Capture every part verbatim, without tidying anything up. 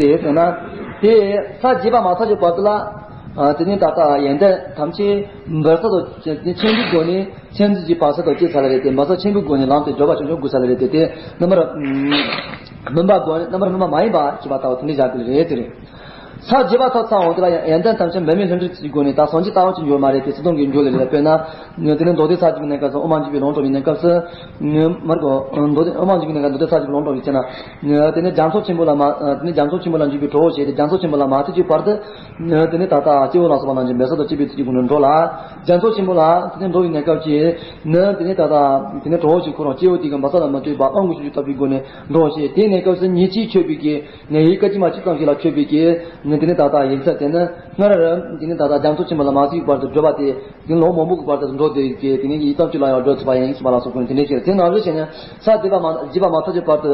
དེ་ཟེར་ན། དེ་ས་བརྒྱད་པ་མ་ཐོབ་ཀྱི་བར་དུ་ལ། ཨ། དེ་ནས་ད་ལྟ་ཡོན་ཏན་ཐམས་ཅད་འབར་ས་དང་མཆན་བུའི་སྒོ་ནས་མཆན་བུ་གཅིག་འབར་ས་དང་བཅད་ཚར་ལ་རེད་དེ། འབར་ས་མཆན་བུའི་སྒོ་ནས་ལམ་དེ་བགྲོད་པ་ཆུང་ཆུང་དགོས་ས་ལ་རེད་དེ། དེ་རྣམ་པར་སྨིན་པ་སྒོ་ནས་རྣམ་པར་སྨིན་པ་མ་ཡིན་པ་ཞེས་པ་ལྟ་བུ་དེ་འདྲ་བཞག་གི་རེད་དེ་རེད། ས་བརྒྱད་པ་ཐོབ་ཚར་འོང་དེ་ལ་ཡང་ཡོན་ཏན་ཐམས་ཅད་འབད་མེད་ལྷུན་གྲུབ་ཀྱི་སྒོ་ནས་ད་སངས་རྒྱས་ལྟ་བ་ཅིག་འབྱུང་མ་རེད་དེ། སྲིད་དོན་གྱི་འབྱུང་ལས་རེད། དཔེར་ན། དེ་ནས་མདོ་སྡེ་ས་བཅུ་གི་གནས་སྐབས་སུ་དབུ་མ་འཇུག་པའི་ལུང་དྲངས་པའི་གནས་སྐབས་སུ། མར་གོ། མདོ་སྡེ་དབུ་མ་འཇུག་པའི་གནས་སྐབས་མདོ་སྡེ་ས་བཅུ་གི་ལུང་དྲངས་པའི་ཚེ་ན། དེ་ནས་རྒྱ་མཚོ་ཆེན་པོ་ལ་མ། དེ་ནས་རྒྱ་མཚོ་ཆེན་པོ་ལ་འཇུག་པའི་གྲོགས་བྱེད་དེ། རྒྱ་མཚོ་ཆེན་པོ་ལ་མ་ཐུག་ཀྱི་བར་དུ། དེ་ནས་ད་ལྟ་སྐྱེ་བོ་ལ་སོགས་པ་རྣམས་ཀྱིས་འབད་ས་དང་བཅས་པའི་ཚུལ་གྱི་སྒོ་ནས་འགྲོ་ལ། རྒྱ་མཚོ་ཆེན་པོ་ལ་དེ་ནས་འགྲོ་བའི་གནས་སྐབས་ཀྱི་ནི། དེ་ནས་ད་ལྟ་དེ་ནས་གྲོགས་བྱེད་ཁོ་རང་སྐྱེ་བོ་དེ་གི་འབད་ས་ལ་མ་ལྟོས་པར་དབང་གི་ཤུགས་ཀྱིས་བཏབ་པའི་སྒོ་ནས་འགྲོ་བྱེད། དེའི་གནས་སྐབས་སུ་ཉེར་གཅིག་མཆོད་པའི་གི། ནས་ཡིག་སྐད་ཅིག་མ་གཅིག་ཙམ་ཞིག་ལ་མཆོད་པའི་གི། ནས་དེ་ནས་ད་ལྟ་ཡིག་ཚད་དེ་ནི་སྔར་ར་དེ་ནས་ད་ལྟ་རྒྱ་མཚོ་ཆེན་པོ་ལ་མ་ཐུག་པའི་བར་དུ་བགྲོད་པ་དེ། དེ་ནི་ལོ་མང་པོ་གི་བར་དུ་འགྲོ་བསྡད་ཀྱི། དེ་ནི་ཡིད་ཙམ་གཅིག་ལ་ཡང་བགྲོད་ཐུབ་པ་ཡིན་ཞེས་པ་ལ་སོགས་པའི་དེ་འདྲའི་ཕྱིར། དེ་ནང་བཞིན་བྱས་ནས་ས་བརྒྱད་པ་མ། བརྒྱད་པ་མ་ཐོབ་ཀྱི་བར་དུ་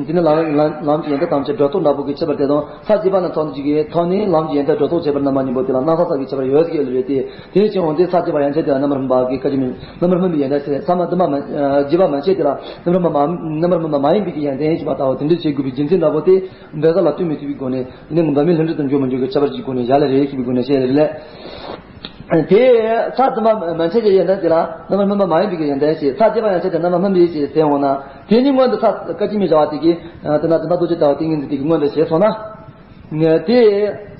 དེ་ནི་ལམ་ལམ་ལམ་གྱི་ཡོན་ཏན་ཐམས་ཅད་སྒྲོ་འདོགས་འདྲ་པོ་གི་ཁྱད་པར་དེ་དང་། ས་བརྒྱད་པ་ནས་ཐོབ་ནས་ཀྱི་ཐོབ་ནས་ལམ་གྱི་ཡོན་ཏན་སྒྲོ་འདོགས་བྱས་པར་རྣམ་པ་གཉིས་པོ་དེ་ལ་སྣང་ས་ས་ཀྱི་ཁྱད་པར་ཡོད་ཟེར་གྱི་ཡོད་རེད་དེ། དེ་བཞིན་འོང་དུས་ས་བརྒྱད་པ་ཡན་ཆད་དེ་ལ་རྣམ་པར་སྨིན་པ་གི་སྐད་ཅིག་མིན། རྣམ་པར་སྨིན་པའི་ཡོན་ཏན་ཟེར། ས་མ་བདུན་པ་མན། བརྒྱད་པ་མན་ཆད་དེ་ལ་རྣམ་པར་སྨིན་པ། རྣམ་པར་སྨིན་པ་མ་ཡིན་པའི་གི་ཡོན་ཏན་ཞེས་པ་ལྟ་བུ་དེ་འདྲ་བྱེད་དགོས་པའི་རྒྱུ་མཚན་འདྲ་པོ་དེ། འབད་ས་ལ་ལྟོས་མི་ཐུབ་པའི་སྒོ་ནས། དེ་ནས་འབད་མེད་ལྷུན་གྲུབ་ཏུ་འཇུག་མི་འཇུག་གི་ཁྱད་པར་གྱི་སྒོ་ནས་བཞག་ལ་རེད་ཞེས་པའི་སྒོ་ནས་བཤད་རེད་ལ། དེ་ས་བདུན་པ་མན་ཆད་ཀྱི་ཡོན་ཏན་དེ་ལ་རྣམ་པར་སྨིན་པ་མ་ཡིན་པའི་གི་ཡོན་ཏན་ཞེས། ས་བརྒྱད་པ་ཡན་ཆད་དེ་རྣམ་པར་སྨིན་པའི་ཞེས་ཟེར་འོང་ན། དེ་ནི་སྔོན་དུ་ས་སྐད་ཅིག་མི་བྱ་བ་དེ་གིས། དེ་ན་དེ་ན་རྡོ་རྗེ་ལྟ་བུ་ཏིང་ངེ་འཛིན་དེ་གི་སྔོན་དུ་བྱས་སོང་ན། དེ་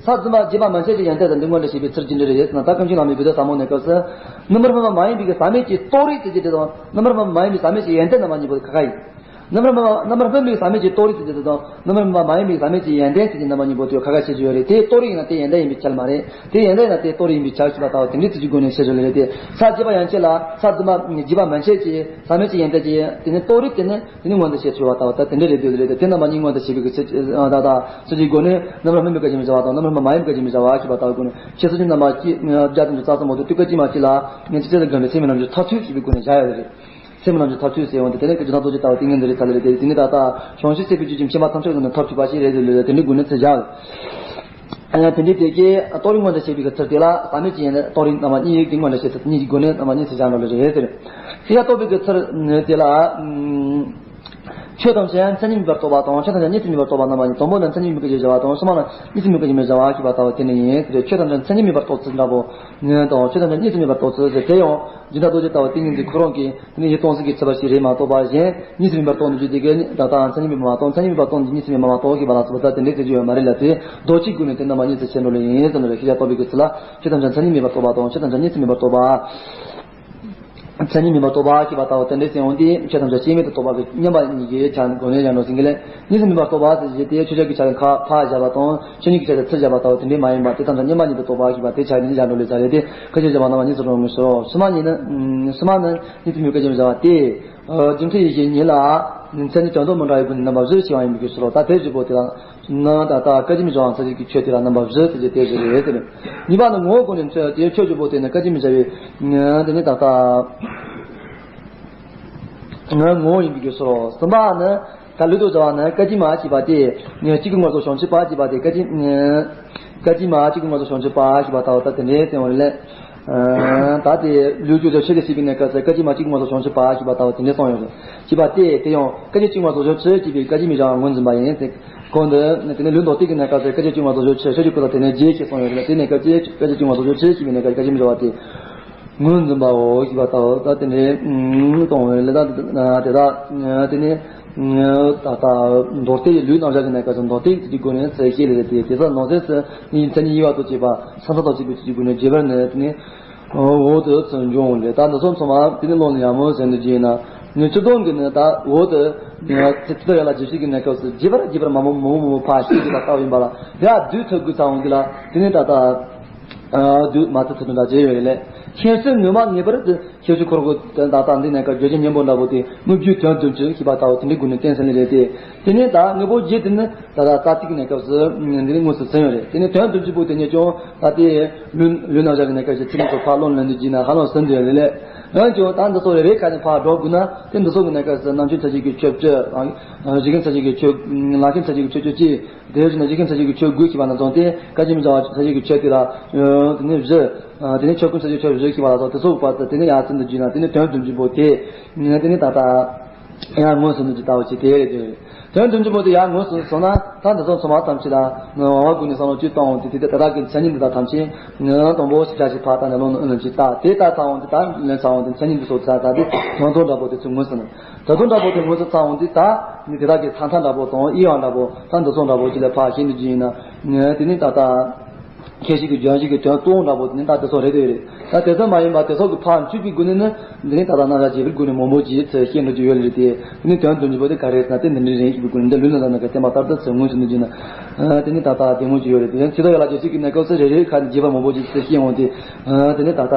ས་བདུན་པ་བརྒྱད་པ་མན་ཆད་ཀྱི་ཡོན་ཏན་དང་འདི་སྔོན་དུ་བྱས་པའི་ཚུལ་ཇི་འདྲ་རེད་ཟེར་ན། ད་ཀུན་མཁྱེན་བླ་མའི་བུ་ཏོག་ཟབ་མོ་ནས་སྐབས་སུ། རྣམ་པར་སྨིན་པ་མ་ཡིན་པའི་གི་ཟག་མེད་ཀྱི་རྟོག་རིགས་ཟེར་གྱི་དེ་དང་། རྣམ་པར་སྨིན་པ་མ་ཡིན་པའི་ཟག་མེད་ཀྱི་ཡོན་ཏན་རྣམ་པ་གཉིས་པོ་ཁ་ཁ་ཡིན། རྣམ་པར་སྨིན་པ། རྣམ་པར་སྨིན་པའི་ཟག་མེད་ཀྱི་རྟོག་རིགས་ཟེར་གྱི་དེ་དང་། རྣམ་པར་སྨིན་པ་མ་ཡིན་པའི་ཟག་མེད་ཀྱི་ཡོན་ཏན་ཟེར་གྱི་རྣམ་པ་གཉིས་པོ་དེ་ཁ་ཁ་ཕྱེ་རྒྱུ་ཡོད་རེད། དེ་རྟོག་རིགས་ཡིན་ན་དེ་ཡོན་ཏན་ཡིན་པས་ཁྱབ་མ་རེད། དེ་ཡོན་ཏན་ཡིན་ན་དེ་རྟོག་རིགས་ཡིན་པས་ཁྱབ་ཞེས་པ་ལྟ་བུ་དེ་འདྲའི་ཚུལ་གྱི་སྒོ་ནས་བཤད་རྒྱུ་ལས་རེད་དེ། ས་བརྒྱད་པ་ཡན་ཆད་ལ། ས་བདུན་པ་བརྒྱད་པ་མན་ཆད་ཀྱི་ཟག་མེད་ཀྱི་ཡོན་ཏན་གྱི་དེ་ནི་རྟོག་རིགས་དེ་ནི། དེ་ནི་སྔོན་དུ་བཤད་ཚུལ་བ་ལྟ་བུ་ད་དེ་འདྲ་རེད་འདོད་རེད་དེ། དེ་རྣམ་པ་གཉིས་སྔོན་དུ་བཤད་པའི་གི་ཚུལ་ད་ལྟ་ཚུལ་གྱི་སྒོ་ནས་རྣམ་པར་སྨིན་པའི་སྐད་ཅིག་མི་བྱ་བ་དང་། རྣམ་པར་སྨིན་པ་མ་ཡིན་པའི་སྐད་ཅིག་མི་བྱ་བ་ཞེས་པ་ལྟ་བུའི་སྒོ་ནས་ཁྱད་གསོད་ཀྱི་རྣམ་པ་གཅིག་བརྒྱ་དང་བཅུ་རྩ་གསུམ་འོག་ཏུ་དུས་སྐད་ཅིག་མ་གཅིག་ལ་ངེས་ཅིག་ཚེ་དང་ལྡན་པའི་སེམས་མི་རྣམས་ཀྱི་མཐར་ཐུག་ཞེས་པའི་སྒོ་ནས་བཞག་ཡོད་རེད། སེམས་རྣམས་ཀྱི་མཐར་ཐུག་ཟེར་འོང་དུས་དེ་ནི་རྒྱུན་མཐའ་རྡོ་རྗེ་ལྟ་བུ་ཏིང་ངེ་འཛིན་རེད་ཚར་ལ་རེད་དེ། དེ་ནི་ད་ལྟ་བྱང་ཆུབ་སེམས་དཔའི་རྒྱུད་ཀྱི་མཁྱེན་པ་ཐམས་ཅད་ཀྱི་ནང་མཐར་ཐུག་པ་ཞིག་རེད་འདོད་ལ་དེ་འདྲའི་སྒོ་ནས་ཚུལ་བཞག་ཡོད། དེ་འདྲའི་དེ་གའི་རྟོག་རིགས་མངོན་དུ་བྱེད་པའི་གི་ཚུལ་དེ་ལ་ཟག་མེད་ཀྱི་ཡོན་ཏན་རྟོག་རིགས་རྣམ་པ་གཉིས་ཀྱི་མངོན་དུ་བྱེད་ཚུལ་གཉིས་ཀྱི་སྒོ་ནས་རྣམ་པ་གཉིས་སུ་བཞག་འགྲོ་ལེ་རེད་ཟེར། ཤེས་བྱ་རྟོགས་པའི་གི་ཚུལ་དེ་ལ། ཆོས་ཐམས་ཅད་མཚན་ཉིད་མེད་པར་རྟོགས་པ་དང་། ཆོས་ཐམས་ཅད་གཉིས་སུ་མེད་པར་རྟོགས་པ་རྣམ་པ་གཉིས། དང་པོ་ནི་མཚན་ཉིད་མེད་པའི་སྐད་ཅིག་བྱ་བ་དང་། གསུམ་པ་ནི་གཉིས་སུ་མེད་པའི་སྐད་ཅིག་མི་བྱ་བ་ཞེས་པ་ལྟ་བུ་དེ་ནི་ཡིན། དེ་ཆོས་ཐམས་ཅད་མཚན་ཉིད་མེད་པར་རྟོགས་ཚུལ་འདྲ་པོ། དང་ཆོས་ཐམས་ཅད་གཉིས་སུ་མེད་པར་རྟོགས་ཚུལ་ཟེར་དེ་ཡང་རྒྱུན་མཐའ་རྡོ་རྗེ་ལྟ་བུ་ཏིང་ངེ་འཛིན་ཁོ་རང་གིས་དེ་ནི་ཡིད་སྟོང་གསལ་གྱི་ཚུལ་འབའ་ཞིག་རེད་མ་གཏོགས་པ། གཞན་གཉིས་སུ་མེད་པར་རྟོགས་ནས་རྒྱུ་དེ་གའི་ད་ལྟ་མཚན་ཉིད་མེད་པ་མ་གཏོགས། མཚན་ཉིད་མེད་པར་རྟོགས་ནས་གཉིས་སུ་མེད་པ་མ་གཏོགས་ཞེས་པ་ལ་སོགས་པ་ད་དེ་འདྲའི་ཚིག་ཅིག་ཡོད་མ་རེད་ལ། དེ་མདོ་གཅིག་ཀུན་ནས་དེ་རྣམ་པ་གཉིས་སུ་ཕྱེ་འགྲོ་ལེ་ཡིན་ཟེར་ནོ་རེད། ཤེས་བྱ་རྟོགས་པའི་གི་ཚུལ་ལ་ཆོས་ཐམས་ཅད་མཚན་ཉིད་མེད་པར་རྟོགས་པ་དང་། ཆོས་ཐམས་ཅད་གཉིས་སུ་མེད་པར་རྟོགས་པ། མཚན་ཉིད་མེད་པར་རྟོགས་པ་ཞེས་པ་ལྟ་བུ་དེ་འདྲའི་ཚིག་འོང་དུས་ཆོས་ཐམས་ཅད་སྐྱེ་མེད་དུ་རྟོགས་པ་གི་མཉམ་པ་གཉིས་ཀྱི་ཆ་སྒོ་ནས་ཡང་འགྲོ་ཟིན་གྱི་ལས། གཉིས་སུ་མེད་པར་རྟོགས་པ་ཟེར་བཞིན་དེ་ཆོས་ཅན་གྱི་ཆ་ལ་ཁ་ཕ་བཞག་པ་དང་། ཆོས་ཉིད་ཀྱི་ཆ་ལ་ཚུར་བཞག་པ་ལྟ་བུ་དེ་འདྲའི་མ་ཡིན་པ་དེ་ཐམས་ཅད་མཉམ་པ་ཉིད་དུ་རྟོགས་པ་ཞེས་པ་དེ་ཆ་ནས་ཡང་འགྲོ་ལས་ཟ་རེད་དེ། ཁ་ཆོས་བཞག་པ་རྣམ་པ་གཉིས་སུ་རུང་མི་སྲིད་རོ། གསུམ་པ་ཉིད་ནི། གསུམ་པ་ནི་གཉིས་སུ་མེད་པའི་སྐད་ཅིག་མི་བྱ་བ་སྟེ། རྒྱུ་མཚན་ཡིད་བྱེད་ཉིད་ལ་མཚན་ཉིད་དོན་དམ་མི་འདྲ་བའི་སྒོ་ནས་རྣམ་པ་བཞིར་ཕྱེ་བ་ཡིན་པའི་ཕྱིར་རོ། ད་དེ་བཞི་པོ་དེ་ལ། ན་ད་ལྟ་སྐད་ཅིག་མི་བྱ་བ་མཚན་ཉིད་ཀྱི་ཆོས་དེ་ལ་རྣམ་པ་བཞི་ཟེར་གྱི་དེ་བཞི་རེད་ཟེར། གཉིས་པ་ནི་ངོ་བོ་སྒོ་ནས་མཚོན་ཏེ་ཆོས་བཞི་པོ་དེ་ནི་སྐད་ཅིག་མི་བྱ་བའི་དེ་ནི་ད་ལྟ་ངོ་བོ་ཡིན་པའི་རྒྱུ་སོ། གསུམ་པ་ནི་ད་ལུས་དང་བྲལ་བ་ནི་སྐད་ཅིག་མ་ཞེས་པ་སྟེ། གཅིག་གི་ངོར་སོགས་བྱང་ཆུབ་པ་ཞེས་པ་སྟེ། སྐད་ཅིག་སྐད་ཅིག་མ་གཅིག་གི་ངོར་སོགས་བྱང་ཆུབ་པ་ཞེས་པ་ལྟ་བུ་ད་དེ་འདྲའི་སྟེང་བ་ལས། ད་དེ་ལུས་ཀྱི་ཆོས་ཆོས་ཀྱི་སྲིད་པའི་གནས་སྐབས་སུ་སྐད་ཅིག་མ་གཅིག་གི་ངོར་སོགས་བྱང་ཆུབ་པ་ཞེས་པ་ལྟ་བུ་དེ་འདྲའི་གསུངས་ཡོད་རེད། ཞེས་པ་སྟེ། དེ་ཡང་སྐད་ཅིག་གཅིག་མ་གཏོགས་ཆོས་ཅེས་པའི་སྐད་ཅིག་མི་བྱ་བ་ངོས་འཛིན་པ་ཡིན་ཏེ། གོང་དུ་དེ་ནས་ལུས་མདོར་བསྟན་གྱི་གནས་སྐབས་སུ་སྐད་ཅིག་གཅིག་མ་གཏོགས་ཆོས་ཆོས་ཀྱི་སྐུ་ལ་དེ་ནས་རྗེས་ཀྱི་གསུངས་ཡོད་རེད། དེ་གནས་སྐབས་ཀྱི་སྐད་ཅིག་གཅིག་མ་གཏོགས་ཆོས་ཅེས་པའི་གནས་སྐབས་སྐད་ཅིག་མི་བྱ་བ་སྟེ། ངོས་འཛིན་པའོ་ཞེས་པ་ལྟ་བུ་ད་དེ་འདྲའི་གཏོང་བའི་ལས་ད་དེ་དག་དེ་ནས་ད་ལྟ་མདོར་བསྟན་ལུས་རྣམ་གཞག་གི་གནས་སྐབས་སུ་མདོར་བསྟན་གྱི་སྒོ་ནས་ཚུལ་བཤད་ལས་རེད་དེ། དེ་ཚོ་ནང་གསེས་སུ་ནི་མཚན་ཉིད་དབྱེ་བ་དང་བཅས་པ་ས་མཚམས་དང་བཅས་པའི་ཚུལ་གྱི་སྒོ་ནས་རྒྱས་པར་ནི་དེ་ནས། འོག་ཏུ་ཚུར་འབྱུང་ལས། ད་འདི་ཚོ་ཚང་མ་དེ་ནི་ལོག་ནས་ཡང་མོ་ཟེར་ནས་བགྱིས་ན། ངས་སྤྱི་དོན་གྱི་ནི་ད་འོག་ཏུ་ཚིག་ཏུ་ཡ་ལ་རྗེས་ཤུལ་གྱི་གནས་སྐབས་སུ་རྒྱས་པར་རྒྱས་པར་མ་མོ་མོ་མོ་མོ་ཕ་ཤིས་ཀྱི་ལ་ལྟ་བ་ཡིན་པ་ལ། དེ་ཡང་བསྡུས་ཐུབ་དགོས་ཚར་འོང་གི་ལ། དེ་ནི་ད་ལྟ་བསྡུས་མ་ཐུབ་ཐུབ་ཐུབ་འདྲ་བྱས་ཡོད་རེད་ལས། མཁྱེན་གསལ་ངོ་མ་ངེས་པར་དུ་ཤེས་ཚུལ་ཁོ་ར་གོ་ད་ལྟ་འདི་གནས་སྐབས་བརྗོད་བྱ་སྙིང་པོ་འདྲ་པོ་དེ་དངོས་བརྒྱུད་དོན་བདུན་ཅུ་ཞེས་པ་ལྟ་བུ་དེ་འདྲའི་སྒོ་ནས་བསྟན་ཟིན་ལས་རེད་དེ། དེ་ནས་ད་དངོས་པོ་རྒྱུད་དེ་ནི་ད་ལྟ་རྩ་ཚིག་གི་གནས་སྐབས་སུ་འདི་ནི་དངོས་སུ་ཟིན་ཡོད་རེད། དེ་ནས་དོན་བདུན་ཅུ་པོ་དེ་ནས་ཀྱང་ད་ལྟའི་ལུས་ལུས་རྣམ་གཞག་གི་གནས་སྐབས་ཀྱི་ཚིག་ངོ་ཚོ་ཕར་ལོང་ལེན་དུ་བགྱིས་ན་ཧ་ལམ་ཟིན་འདུག་ཡོད་རེད་ལས། འོན་ཀྱང་ད་འདི་ཚོ་རེ་རེ་ཁ་ནས་ཕར་སྒྲོག་དགོས་ན་དེ་འདི་ཚོ་གི་གནས་སྐབས་སུ་རྣམ་མཁྱེན་མཚན་བཅས་ཀྱི་ཆོས་བཅུ། གཞི་ཀུན་མཚན་བཅས་ཀྱི་ཆོས། ལམ་ཤེས་མཚན་བཅས་ཀྱི་ཆོས་བཅུ་གཅིག་དེ་བཞིན་གཞི་ཀུན་མཚན་བཅས་ཀྱི་ཆོས་དགུ་ཞེས་པ་ན་བཟུང་སྟེ་སྐད་ཅིག་མི་བྱ་བ་མཚན་བཅས་ཀྱི་ཆོས་དེ་ལ་དེ་ནས་བཞི། དེ་ནས་ཆོས་ཀུན་མཚན་བཅས་ཀྱི་ཆོས་བཞི་ཞེས་པ་ལ་སོགས་དེ་ཚོ་བར་དུ་དེ་ནས་ཡར་ཟིན་དུ་བགྱིས་ན་དེ་ནས་དོན་བདུན་ཅུ་པོ་དེ། དེ་ནས་ད་ལྟ། ཡར་ངོས་བཟུང་ནས་ཅི་ལྟ་བུ་ཅིག་དེ་རེད་དེ། དོན་དུ་འཇུག་པོ་དེ་ཡར་ངོས་སུ་སོང་ན་ད་འདི་ཚོ་ཚང་མ་ཐམས་ཅད་ལ་ངོས་དབང་བསྒུགས་ནས་བསམ་བློ་ཅིག་གཏོང་འོང་དུས་དེ་དེ་དག་གི་མཚན་ཉིད་འདི་དག་ཐམས་ཅད་ངོས་དང་པོ་ཞིག་བྱ་ཞིག་ཕར་བཏང་ནས་ལོང་ནས་ཨུ་ལོན་ཅིག་བལྟ། དེ་ལྟ་ཚར་འོང་དུས་ད་ལོན་ཚར་འོང་དུས་མཚན་ཉིད་འདི་ཚོ་ཚར་ཚར་དུས་དོན་དུ་འདྲ་པོ་དེ་ཚོ་ངོས་སུ་ནས་དོན་དུ་འདྲ་པོ་དེ་ངོས་སུ་ཚར་འོང་དུས་ད་ནི་དེ་དག་གི་ཚང་ཐང་འདྲ་པོ་དང་དབྱེ་བ་འདྲ་པོ་ད་འདི་ཚོ་འདྲ་པོ་ཅིག་ལ་ཕར་ཤེས་འདུག་ཅི་ཡིན་ན་དེ་ནི་ད་ལྟ། ཁྱད་གཞི་གི་སྦྱང་གཞི་གི་དོན་གཙོ་བོ་འདྲ་པོ་དེ་ནི་ད་དེ་ཚོ་རེད་དེ་རེད། ད་དེ་ཚོ་མ་ཡིན་པ་དེ་ཚོ་གི་ཕར་འཇུག་པའི་སྒོ་ནས་ནི་འདི་ནི་ད་ལྟ་རྣམ་གཞག་རྒྱས་པའི་སྒོ་ནས་མང་པོ་ཅིག་ཚུར་བཤད་འགྲོ་རྒྱུ་ཡོད་རེད་དེ། དེ་ནི་དོན་དུ་འཇུག་པ་དེ་ག་རེ་ཟེར་ན་དེ་འདི་འདྲ་རེད་ཞེས་པའི་སྒོ་ནས་འདི་ལུས་ལ་ལ་ན་ག་བསྟན་པ་ལྟར་དུ་ཚུར་ངོས་སུ་འདུག་རྒྱུ་ན། དེ་ནི་ད་ལྟ་བདེ་མོ་ཅིག་ཡོད་རེད་དེ། ཚེ་ཐོག་ཡོད་ལ་རྒྱལ་སྲས་ཀྱི་གནས་སྐབས་སུ་རེ་རེ་ཁ་ནས་རྒྱས་པ་མང་པོ་ཅིག་ཚུར་བཤད་འོང་དེ། དེ་ནི་ད་ལྟ་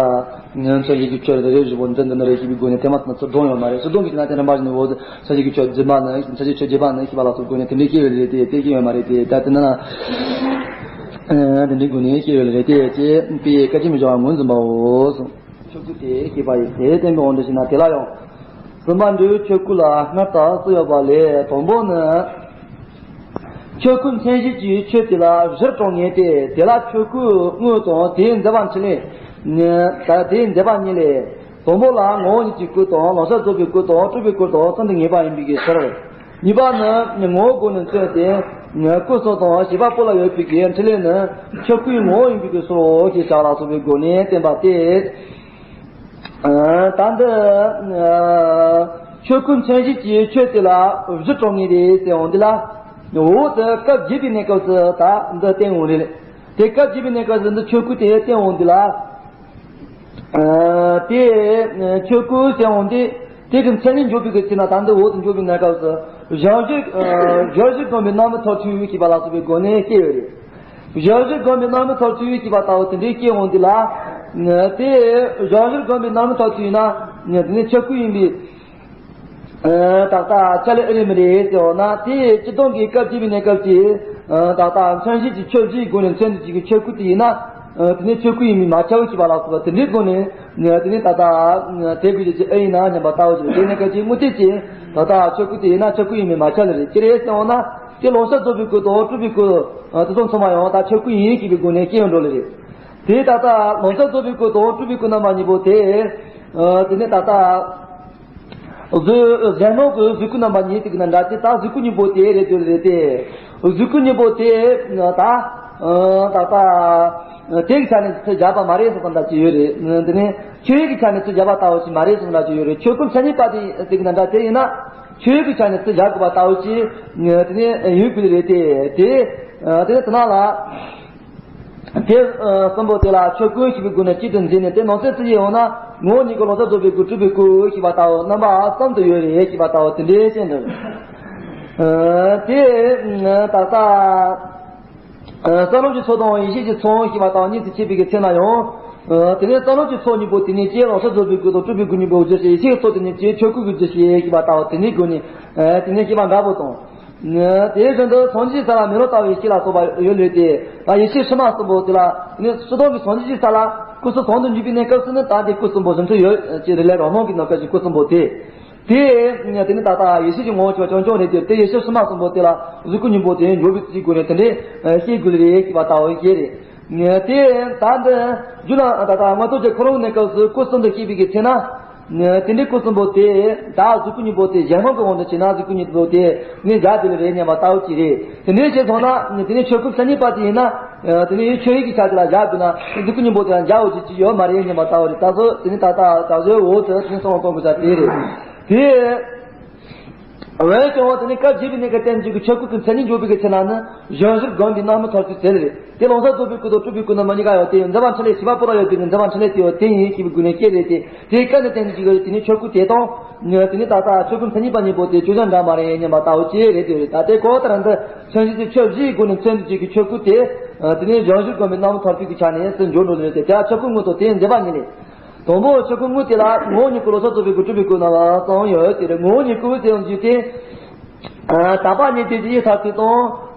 ངན་ཚོ་ཡི་གི་ཆོས་རེ་རེ་བཞི་པོ་འདི་འདི་འདྲ་རེད་ཞེས་པའི་སྒོ་ནས་དེ་མ་ཚང་ཚུར་སྒྲུང་ཡོད་མ་རེད། ཚུར་སྒྲུང་གི་ཅི་ན་དེ་རིམ་པ་བཞིན་དུ་འོ་ཚོ་ཡི་གི་ཆོས་རྫུན་མ་ནི་ཚོ་ཡི་ཆོས་རྗེས་དཔག་ནི་ཞེས་པ་ལ་སོགས་སྒོ་ནས་དེ་འདྲའི་སྐྱེ་བའི་རེད་དེ། དེ་སྐྱེ་ཡོད་མ་རེད་དེ། ད་དེ་ན་ན། དེ་འདྲའི་སྒོ་ནས་སྐྱེ་བའི་རེད་དེ། ཅེས་པའི་བཀའ་ཆེམས་མི་བྱ་བ་ངོས་འཛིན་པའོ། ཆོས་སྐུ་དེ་སྐྱེས་པ་ཡི་ཟེར་བསྟན་པའི་དབང་དུ་བྱས་ན་དེ་ལ་ཡང་། སུམ་པ་འདི་ཆོས་སྐུ་ལ་སྔར་ལྟར་གསུམ་ཡོད་པ་ལས་དང་པོ་ནི། ཆོས་སྐུ་མཚན་གཞི་གྱི་ཆོས་དེ་ལ་གཞིར་གྲངས་ངེས་ཏེ་དེ་ལ་ཆོས་སྐུ་དངོས་དང་དེའི་འཛིན་པ་འཕྲིན་ལས། ད་དེའི་འཛིན་པ་གཉིས་ལས། དང་པོ་ལ་ངོ་བོ་ཉིད་ཀྱི་སྐུ་དང་ལོག་ལྟ་རྫོགས་པའི་སྐུ་དང་སྤྲུལ་པའི་སྐུ་དང་གསུམ་དུ་ངེས་པ་ཡིན་པའི་ཕྱིར། གཉིས་པ་ནི་ངོ་བོའི་སྒོ་ནས་མཚོན་ཏེ། སྐུ་གསུམ་དང་བཞི་པ་པོ་ལ་ཡོད་པའི་འཕྲིན་ལས་ནི་ཆོས་སྐུའི་ངོ་བོ་ཡིན་པའི་ཕྱིར་རོ་ཞེས་བྱ་བ་ལ་སོགས་པའི་སྒོ་ནས་བསྟན་པ་སྟེ། ད་འདི་ཆོས་སྐུ་མཚན་གཞི་གྱི་ཆོས་དེ་ལ་གཞིར་གྲངས་ངེས་རེད་ཟེར་འོང་འདི་ལ། འོ་དེ་སྐབས་བརྒྱད་པའི་གནས་སྐབས་སུ་ད་འདི་བསྟན་འོང་རེད། དེ་སྐབས་བརྒྱད་པའི་གནས་སྐབས་སུ་འདི་ཆོས་སྐུ་དེ་བསྟན་འོང་འདི་ལ། དེ་ཆོས་སྐུ་ཟེར་འོང་དེ། དེ་གི་མཚན་ཉིད་འཇོག་པའི་གི་ཚེ་ན་ད་འདི་འོ་དེ་འཇོག་པའི་གནས་སྐབས་སུ། གཞན་གཞིར་གཞན་གཞིར་བསྒོམས་པའི་རྣམ་སྨིན་མཐར་ཐུག་ཞེས་པ་ལ་སོགས་པའི་སྒོ་ནས་སྐྱེ་བ་རེད། གཞན་གཞིར་བསྒོམས་པའི་རྣམ་སྨིན་མཐར་ཐུག་ཞེས་པ་ལྟ་བུ་དེ་འདྲའི་སྐྱེ་འོང་དེ་ལ། དེ་གཞན་གཞིར་བསྒོམས་པའི་རྣམ་སྨིན་མཐར་ཐུག་ཡིན་ན། དེ་ནི་ཆོས་སྐུ་ཡིན་པའི། ད་ལྟ་ཆ་ལས་ཨེ་རེད་མི་རེད་ཟེར་བ་ན་དེ་སྤྱི་སྟོང་གི་སྐབས་བརྒྱད་པའི་གནས་སྐབས་ཀྱི། ད་ལྟ་མཚན་གཞི་གི་ཆོས་བཞིའི་སྒོ་ནས་མཚོན་དུ་བྱེད་ཀྱི་ཆོས་སྐུ་དེ་ཡིན་ན། དེ་ནི་ཆོས་སྐུ་ཡིན་མིན་མ་ཁྱབ་ཞེས་པ་ལ་སོགས་པ་དེ་འདྲའི་སྒོ་ནས། དེ་ནི་ད་ལྟ་དེ་དགོས་ཀྱི་ཨེ་ཡིན་ན་སྙམ་པ་ལྟ་བུ་ཞིག་རེད། དེ་གནས་སྐབས་ཀྱི་དངོས་གཏད་ཀྱི་ད་ལྟ་ཆོས་སྐུ་དེ་ཡིན་ན་ཆོས་སྐུ་ཡིན་མིན་མ་ཁྱབ་ལ་རེད། ཅི་རེད་ཟེར་བ་ན་དེ་ལོག་ལྟ་རྫོགས་པའི་སྐུ་དང་སྤྲུལ་པའི་སྐུ། དེ་ཚོ་ཚང་མ་ཡང་ད་ཆོས་སྐུ་ཡིན་ཞེས་པའི་སྒོ་ནས་སྐྱེ་ཡོང་འགྲོ་ལ་རེད། དེ་ད་ལྟ་ལོག་ལྟ་རྫོགས་པའི་སྐུ་དང་སྤྲུལ་པའི་སྐུ་རྣམ་པ་གཉིས་པོ་དེ། དེ་ནི་ད་ལྟ། གཟུགས་གཞན་སྣང་གི་གཟུགས་སྐུ་རྣམ་པ་གཉིས་དེ་གི་ནང་འདྲ་སྟེ་ད་གཟུགས་སྐུ་གཉིས་པོ་དེ་རེད་འདོད་རེད་དེ། གཟུགས་སྐུ་གཉིས་པོ་དེ་ད། ད་ལྟ། དེ་གི་ཆ་ནས་ཚུར་སྦྱར་བ་མ་རེད་ཟེར་ཙམ་འདྲ་ཅིག་ཡོད་རེད། འདི་ནི་ཆོས་ཡིན་གྱི་ཆ་ནས་ཚུར་སྦྱར་བ་ལྟ་བུ་ཞིག་མ་རེད་ཟེར་ཙམ་འདྲ་ཅིག་ཡོད་རེད། ཆོས་སྐུ་མཚན་ཉིད་པ་དེ་དེ་གི་ནང་འདྲ་དེ་ཡིན་ན། ཆོས་ཡིན་གྱི་ཆ་ནས་ཚུར་སྦྱར་དགོས་པ་ལྟ་བུ་ཞིག་དེ་ནི་ཡོད་དགོས་རེད་དེ། དེ། དེ་ནི་དེ་ནང་ལ། དེ་གསུམ་པོ་དེ་ལ་ཆོས་སྐུ་ཞེས་པའི་སྒོ་ནས་གཅིག་ཏུ་འཛིན་ནས་དེ་ནང་གསེས་སུ་ཡོང་ན་ངོ་བོ་ཉིད་ཀྱི་ལོག་ལྟ་རྫོགས་པའི་སྐུ་སྤྲུལ་པའི་སྐུ་ཞེས་པ་ལྟ་བུ་རྣམ་པ་གསུམ་དུ་ཡོད་རེད་ཞེས་པ་ལྟ་བུ་དེ་འདྲའི་བཤད་འདུག་དེ་ད་ལྟ་བསམ་བློ་གྱི་ཚོགས་དང་ཡེ་ཤེས་ཀྱི་ཚོགས་ཞེས་པ་ལྟ་བུ་གཉིས་སུ་ཕྱེ་བའི་གི་ཚེ་ན་ཡང་། དེ་ནས་བསམ་བློ་གྱི་ཚོགས་གཉིས་པོ་དེ་ནས་སྐྱེས་ལོག་ལྟ་རྫོགས་པའི་སྐུ་དང་སྤྲུལ་པའི་སྐུ་གཉིས་པོ་རྒྱུ་ཞེས། ཡེ་ཤེས་ཀྱི་ཚོགས་དེ་ནས་སྐྱེས་ཆོས་སྐུ་གི་རྒྱུ་ཞེས་ཞེས་པ་ལྟ་བུ་དེ་ནས་སྒོ་ནས། དེ་ནས་སྐྱེས་པ་འདྲ་པོ་དང་། དེའི་རིང་དུ་སངས་རྒྱས་ས་ལ་མེ་ལོང་ལྟ་བུའི་ཡེ་ཤེས་ལ་སོགས་པ་ཡོད་ལས་ཏེ། ད་ཡེ་ཤེས་ཕྱི་མ་གསུམ་པོ་དེ་ལ་ནི་སྤྱི་སྟོང་གི་སངས་རྒྱས་ས་ལ་སྐུ་གསུམ་ཟུང་དུ་འཇུག་པའི་གནས་སྐབས་སུ་ནི་ད་དེ་སྐུ་གསུམ་པོ་རྒྱུ་མཚན་ཡོད་ཅེས་རེ་ལས་རང་སྣང་གི་ནམ་མཁའ་ཞིག་སྐུ་གསུམ་པོ་དེ། དེ་ནི་ད་ལྟ་ཡེ་ཤེས་ཀྱི་ངོ་བོ་ཆོས་རྐྱང་རྐྱང་རེད་དེ། དེ་ཡེ་ཤེས་ཕྱི་མ་གསུམ་པོ་དེ་ལ་གཟུགས་སྐུ་གཉིས་པོ་དེ་འཇོག་པའི་ཚུལ་གྱི་སྒོ་ནས་དེ་འདྲའི་ཤེས་དགོས་ལེ་རེད་ཅེས་པ་ལྟ་བུ་ཞིག་རེད། དེ་ད་འདི་རྒྱུད་ལ་ད་ལྟ་སྔར་ཐོག་ཀྱི་འཁོར་ལོ་གནས་སྐབས་སུ་སྐུ་གསུམ་དུ་སྐྱེས་པའི་གི་ཚེ་ན། དེ་འདྲའི་སྐུ་གསུམ་པོ་དེ་ད་གཟུགས་སྐུ་གཉིས་པོ་དེ་གཞན་སྣང་གི་དབང་དུ་བྱས་ན་གཟུགས་སྐུ་གཉིས་པོ་དེ་ནི་བཞག་དེ་ལ་རེད་སྙམ་པ་ལྟ་བུ་ཅིག་རེད། དེ་འདྲའི་བྱས་སོང་ན་དེ་ནི་ཆོས་སྐུ་མཚན་ཉིད་པ་དེ་ཡིན་ན། དེ་ནི་ཆོས་ཡིན་གྱི་ཆ་དེ་ལ་བཞག་དགོས་ན་གཟུགས་སྐུ་གཉིས་པོ་དེ་ལ་འཇལ་འོས་ཀྱི་ཅིག་ཡོད་མ་རེད་སྙམ་པ་ལྟ་བུ་རེད། ད་གཟོད་དེ་ནི་ད་ལྟ་ད་གཟོད་འོ་དེ་དེ་ནི་གསང་བ་གཏོང་དགོས་ས་དེ་རེད། དེ། འོན་ཀྱང་དེ་ནི་སྐབས་བརྒྱད་པའི་གནས་སྐབས་བསྟན་བཅོས་ཀྱི་ཆོས་སྐུ་གི་མཚན་ཉིད་འཇོག་པའི་གི་ཚེ་ན་ནི་གཞན་གཞིར་བསྒོམས་པའི་རྣམ་སྨིན་མཐར་ཐུག་ཟེར་རེད། དེ་ལོག་ལྟ་རྫོགས་པའི་སྐུ་དང་སྤྲུལ་པའི་སྐུ་རྣམ་པ་གཉིས་ཀ་ཡོད་དེ། འཛིན་པ་འཕྲིན་ལས་བཞི་པ་པོ་ལ་ཡོད་དེ། འཛིན་པ་འཕྲིན་ལས་དེ་ཡོད་དེ་ཡིན་ཞེས་པའི་སྒོ་ནས་སྐྱེ་རེད་དེ། དེའི་སྐབས་ནས་བསྟན་བཅོས་ཀྱི་དེ་ནི་ཆོས་སྐུ་དེ་དང་། དེ་ནི་ད་ལྟ་ཆོས་སྐུ་མཚན་ཉིད་པ་གཉིས་པོ་དེ་ཅུང་ཟད་འདྲ་མ་རེད་སྙམ་པ་ལྟ་བུ་ཅིག་རེད་དེ་རེད། ད་དེ་གོ་ལྟར་འདི་མཚན་གཞི་དེ་ཆོས་བཞིའི་སྒོ་ནས་མཚོན་དུ་བྱེད་ཀྱི་ཆོས་སྐུ་དེ། དེ་ནི་གཞན་གཞིར་བསྒོམས་པའི་རྣམ་སྨིན་མཐར་ཐུག་གི་ཆ་ནས་སུ་འཇོག་འགྲོ་ནི་རེད་དེ། དེ་ཆོས་སྐུ་དངོས་དང་དེའི་འཛིན་པ་གཉིས་ལས། དང་པོ་ཆོས་སྐུ་དངོས་དེ་ལ་ངོ་བོ་ཉིད་ཀྱི་ལོག་ལྟ་རྫོགས་པའི་སྐུ་སྤྲུལ་པའི་སྐུ་རྣམ་པ་གསུམ་ཡོད་དེ་རེད། ངོ་བོ་ཉིད་སྐུ་ཟེར་ཡོང་རྒྱུ་དེ། དག་པ་གཉིས་ལྡན་གྱི་ཡེ་ཤེས་མཐར་ཐུག་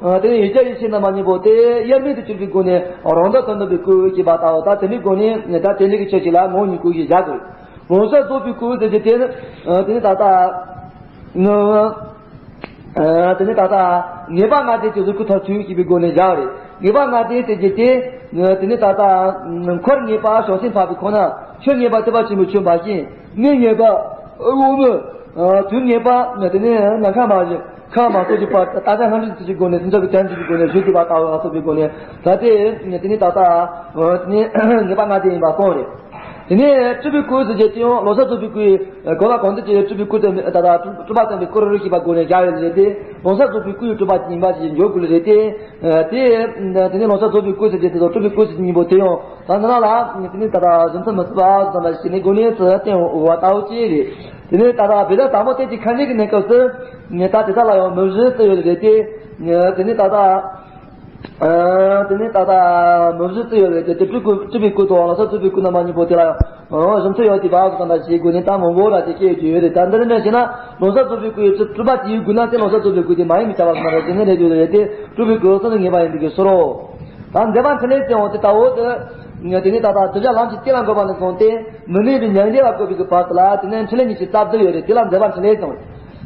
དང་། དེ་ནས་ཡིད་ཀྱི་ཡེ་ཤེས་རྣམ་པ་གཉིས་པོ་དེ་དབྱེར་མེད་དུ་གྱུར་པའི་སྒོ་ནས་རང་དོན་དོན་དམ་པའི་སྐུ་ཞེས་པ་ལྟ་བུ། ད་དེ་འདྲའི་སྒོ་ནས་ད་དེ་འདྲའི་གི་ཆོས་ཅིག་ལ་ངོ་བོ་ཉིད་སྐུ་ཞེས་བཞག་དགོས། ལོག་ལྟ་རྫོགས་པའི་སྐུ་ཟེར་རྒྱུ་དེ་ནི། དེ་ནི་ད་ལྟ། དེ་ནི་ད་ལྟ་ངེས་པ་ལྔ་ལྡན་གྱི་གཟུགས་སྐུ་མཐར་ཐུག་ཞེས་པའི་སྒོ་ནས་བཞག་རེད། ངེས་པ་ལྔ་ལྡན་ཟེར་རྒྱུ་དེ། དེ་ནི་ད་ལྟ་འཁོར་ངེས་པ་བྱང་སེམས་འཕགས་པའི་ཁོངས་ན་ཆོས་ངེས་པ་ཐེག་པ་ཆེན་པོའི་ཆོས་འབའ་ཞིག་ཡིན། གནས་ངེས་པ་དབང་མོ། དུས་ངེས་པ་དེ་ནས་ནམ་མཁའ་མ་བཞིན་ཁ་མ་སོགས་ཀྱི་བར་དུ་རྟགས་ཆ་ལྷ་འདྲེས་ཚུལ་གྱི་སྒོ་ནས་ཟིན་ཐོབ་ཀྱི་དོན་ཚུལ་གྱི་སྒོ་ནས་ཞུ་དགོས་པ་ལྟ་བུ་ལ་སོགས་པའི་སྒོ་ནས་ད་དེ་དེ་ནས་ད་ལྟ་དེ་ནས་ངེས་པ་ལྔ་དེ་ཡིན་པ་གསུངས་རེད། དེ་ནས་སྤྲུལ་པའི་སྐུ་ཟེར་རྒྱུ་དེ་ཡང་ལོ་ཙཱ་རྫོགས་པའི་སྐུའི་གོ་ལ་གང་འདུལ་གྱི་སྤྲུལ་པའི་སྐུ་དེ་ད་ལྟ་སྤྲུལ་པ་བསྟན་པའི་སྐུ་རུ་ཞེས་པ་སྒོ་ནས་བཞག་ཡོད་རེད་དེ། ལོ་ཙཱ་རྫོགས་པའི་སྐུ་ཡི་སྤྲུལ་པ་ཡིན་པ་ཞིག་འཇོག་དགོས་ལེ་རེད་དེ། དེ་དེ་ནས་ལོ་ཙཱ་རྫོགས་པའི་སྐུ་ཟེར་རྒྱུ་དེ་དང་སྤྲུལ་པའི་སྐུ་ཟེར་རྒྱུ་གཉིས་པོ་དེ་ཡང་ད་ནང་ལ་དེ་ནས་ད་ལྟ་གཞི་མཚམས་མི་སྲིད་པ་ཙམ་པ་ཞིག་ནས་སྒོ་ནས་ཚུར་བསྟན་འོ་བ་ལྟ་བུ་ཅིག་རེད། དེ་ནས་ད་ལྟ་བེ་ད་དང་པོ་བསྟན་གྱི་ཁ་ཉིན་གྱི་གནས་སྐབས་སུ་ད་དེ་དག་ལ་ཡང་མུ་བཞི་བརྩི་ཡོད་རེད་དེ། དེ་ནས་ད་ལྟ་དེ་ནས་ད་ལྟ་མུ་བཞི་བརྩི་ཡོད་རེད་དེ། སྤྲུལ་སྐུ་སྤྲུལ་པའི་སྐུ་དང་ལོ་ཙཱ་རྫོགས་པའི་སྐུ་རྣམ་པ་གཉིས་པོ་དེ་ལ་ཡང་གཞི་མཚམས་ཡོད་དེ་བ་གི་ཙམ་པ་ཞིག་དགོས་ནས་ད་མང་པོ་ར་དེ་སྐད་ཡོད་ཀྱི་ཡོད་རེད། ད་འདི་འདྲ་བྱས་ན་ལོ་ཙཱ་རྫོགས་པའི་སྐུ་ཡི་སྤྲུལ་པ་དེའི་དགོས་ན་དེ་ལོ་ཙཱ་རྫོགས་པའི་སྐུ་དེ་མ་ཡིན་པའི་བྱ་བ་ཟེར་ན་རེད། དེ་ནས་རེད་དེ་རེད་དེ། སྤྲུལ་པའི་སྐུ་ཙམ་དུ་ངེས་པ་ཡིན་པའི་གི་ཕྱིར་རོ། ད་མཛད་པ་འཕྲིན་ལས་ཟེར་འོང་དེ་ལྟ་བུ་དེ། དེ་ནས་ད་ལྟ་གདུལ་བྱ་ལམ་གྱི་གཏེར་ལ་འགོད་པ་ནས་བཟུང་སྟེ་མི་ནུས་པའི་མྱང་འདས་ལ་བཀོད་པའི་གི་བར་དུ་ལ་དེ་ནས་འཕྲིན་ལས་གཉིས་ཀྱི་རྩ་བསྡུ་ཡོད་རེད། དེ་ལ་མཛད་པ་འཕྲིན་ལས་ཟེར་འོང་།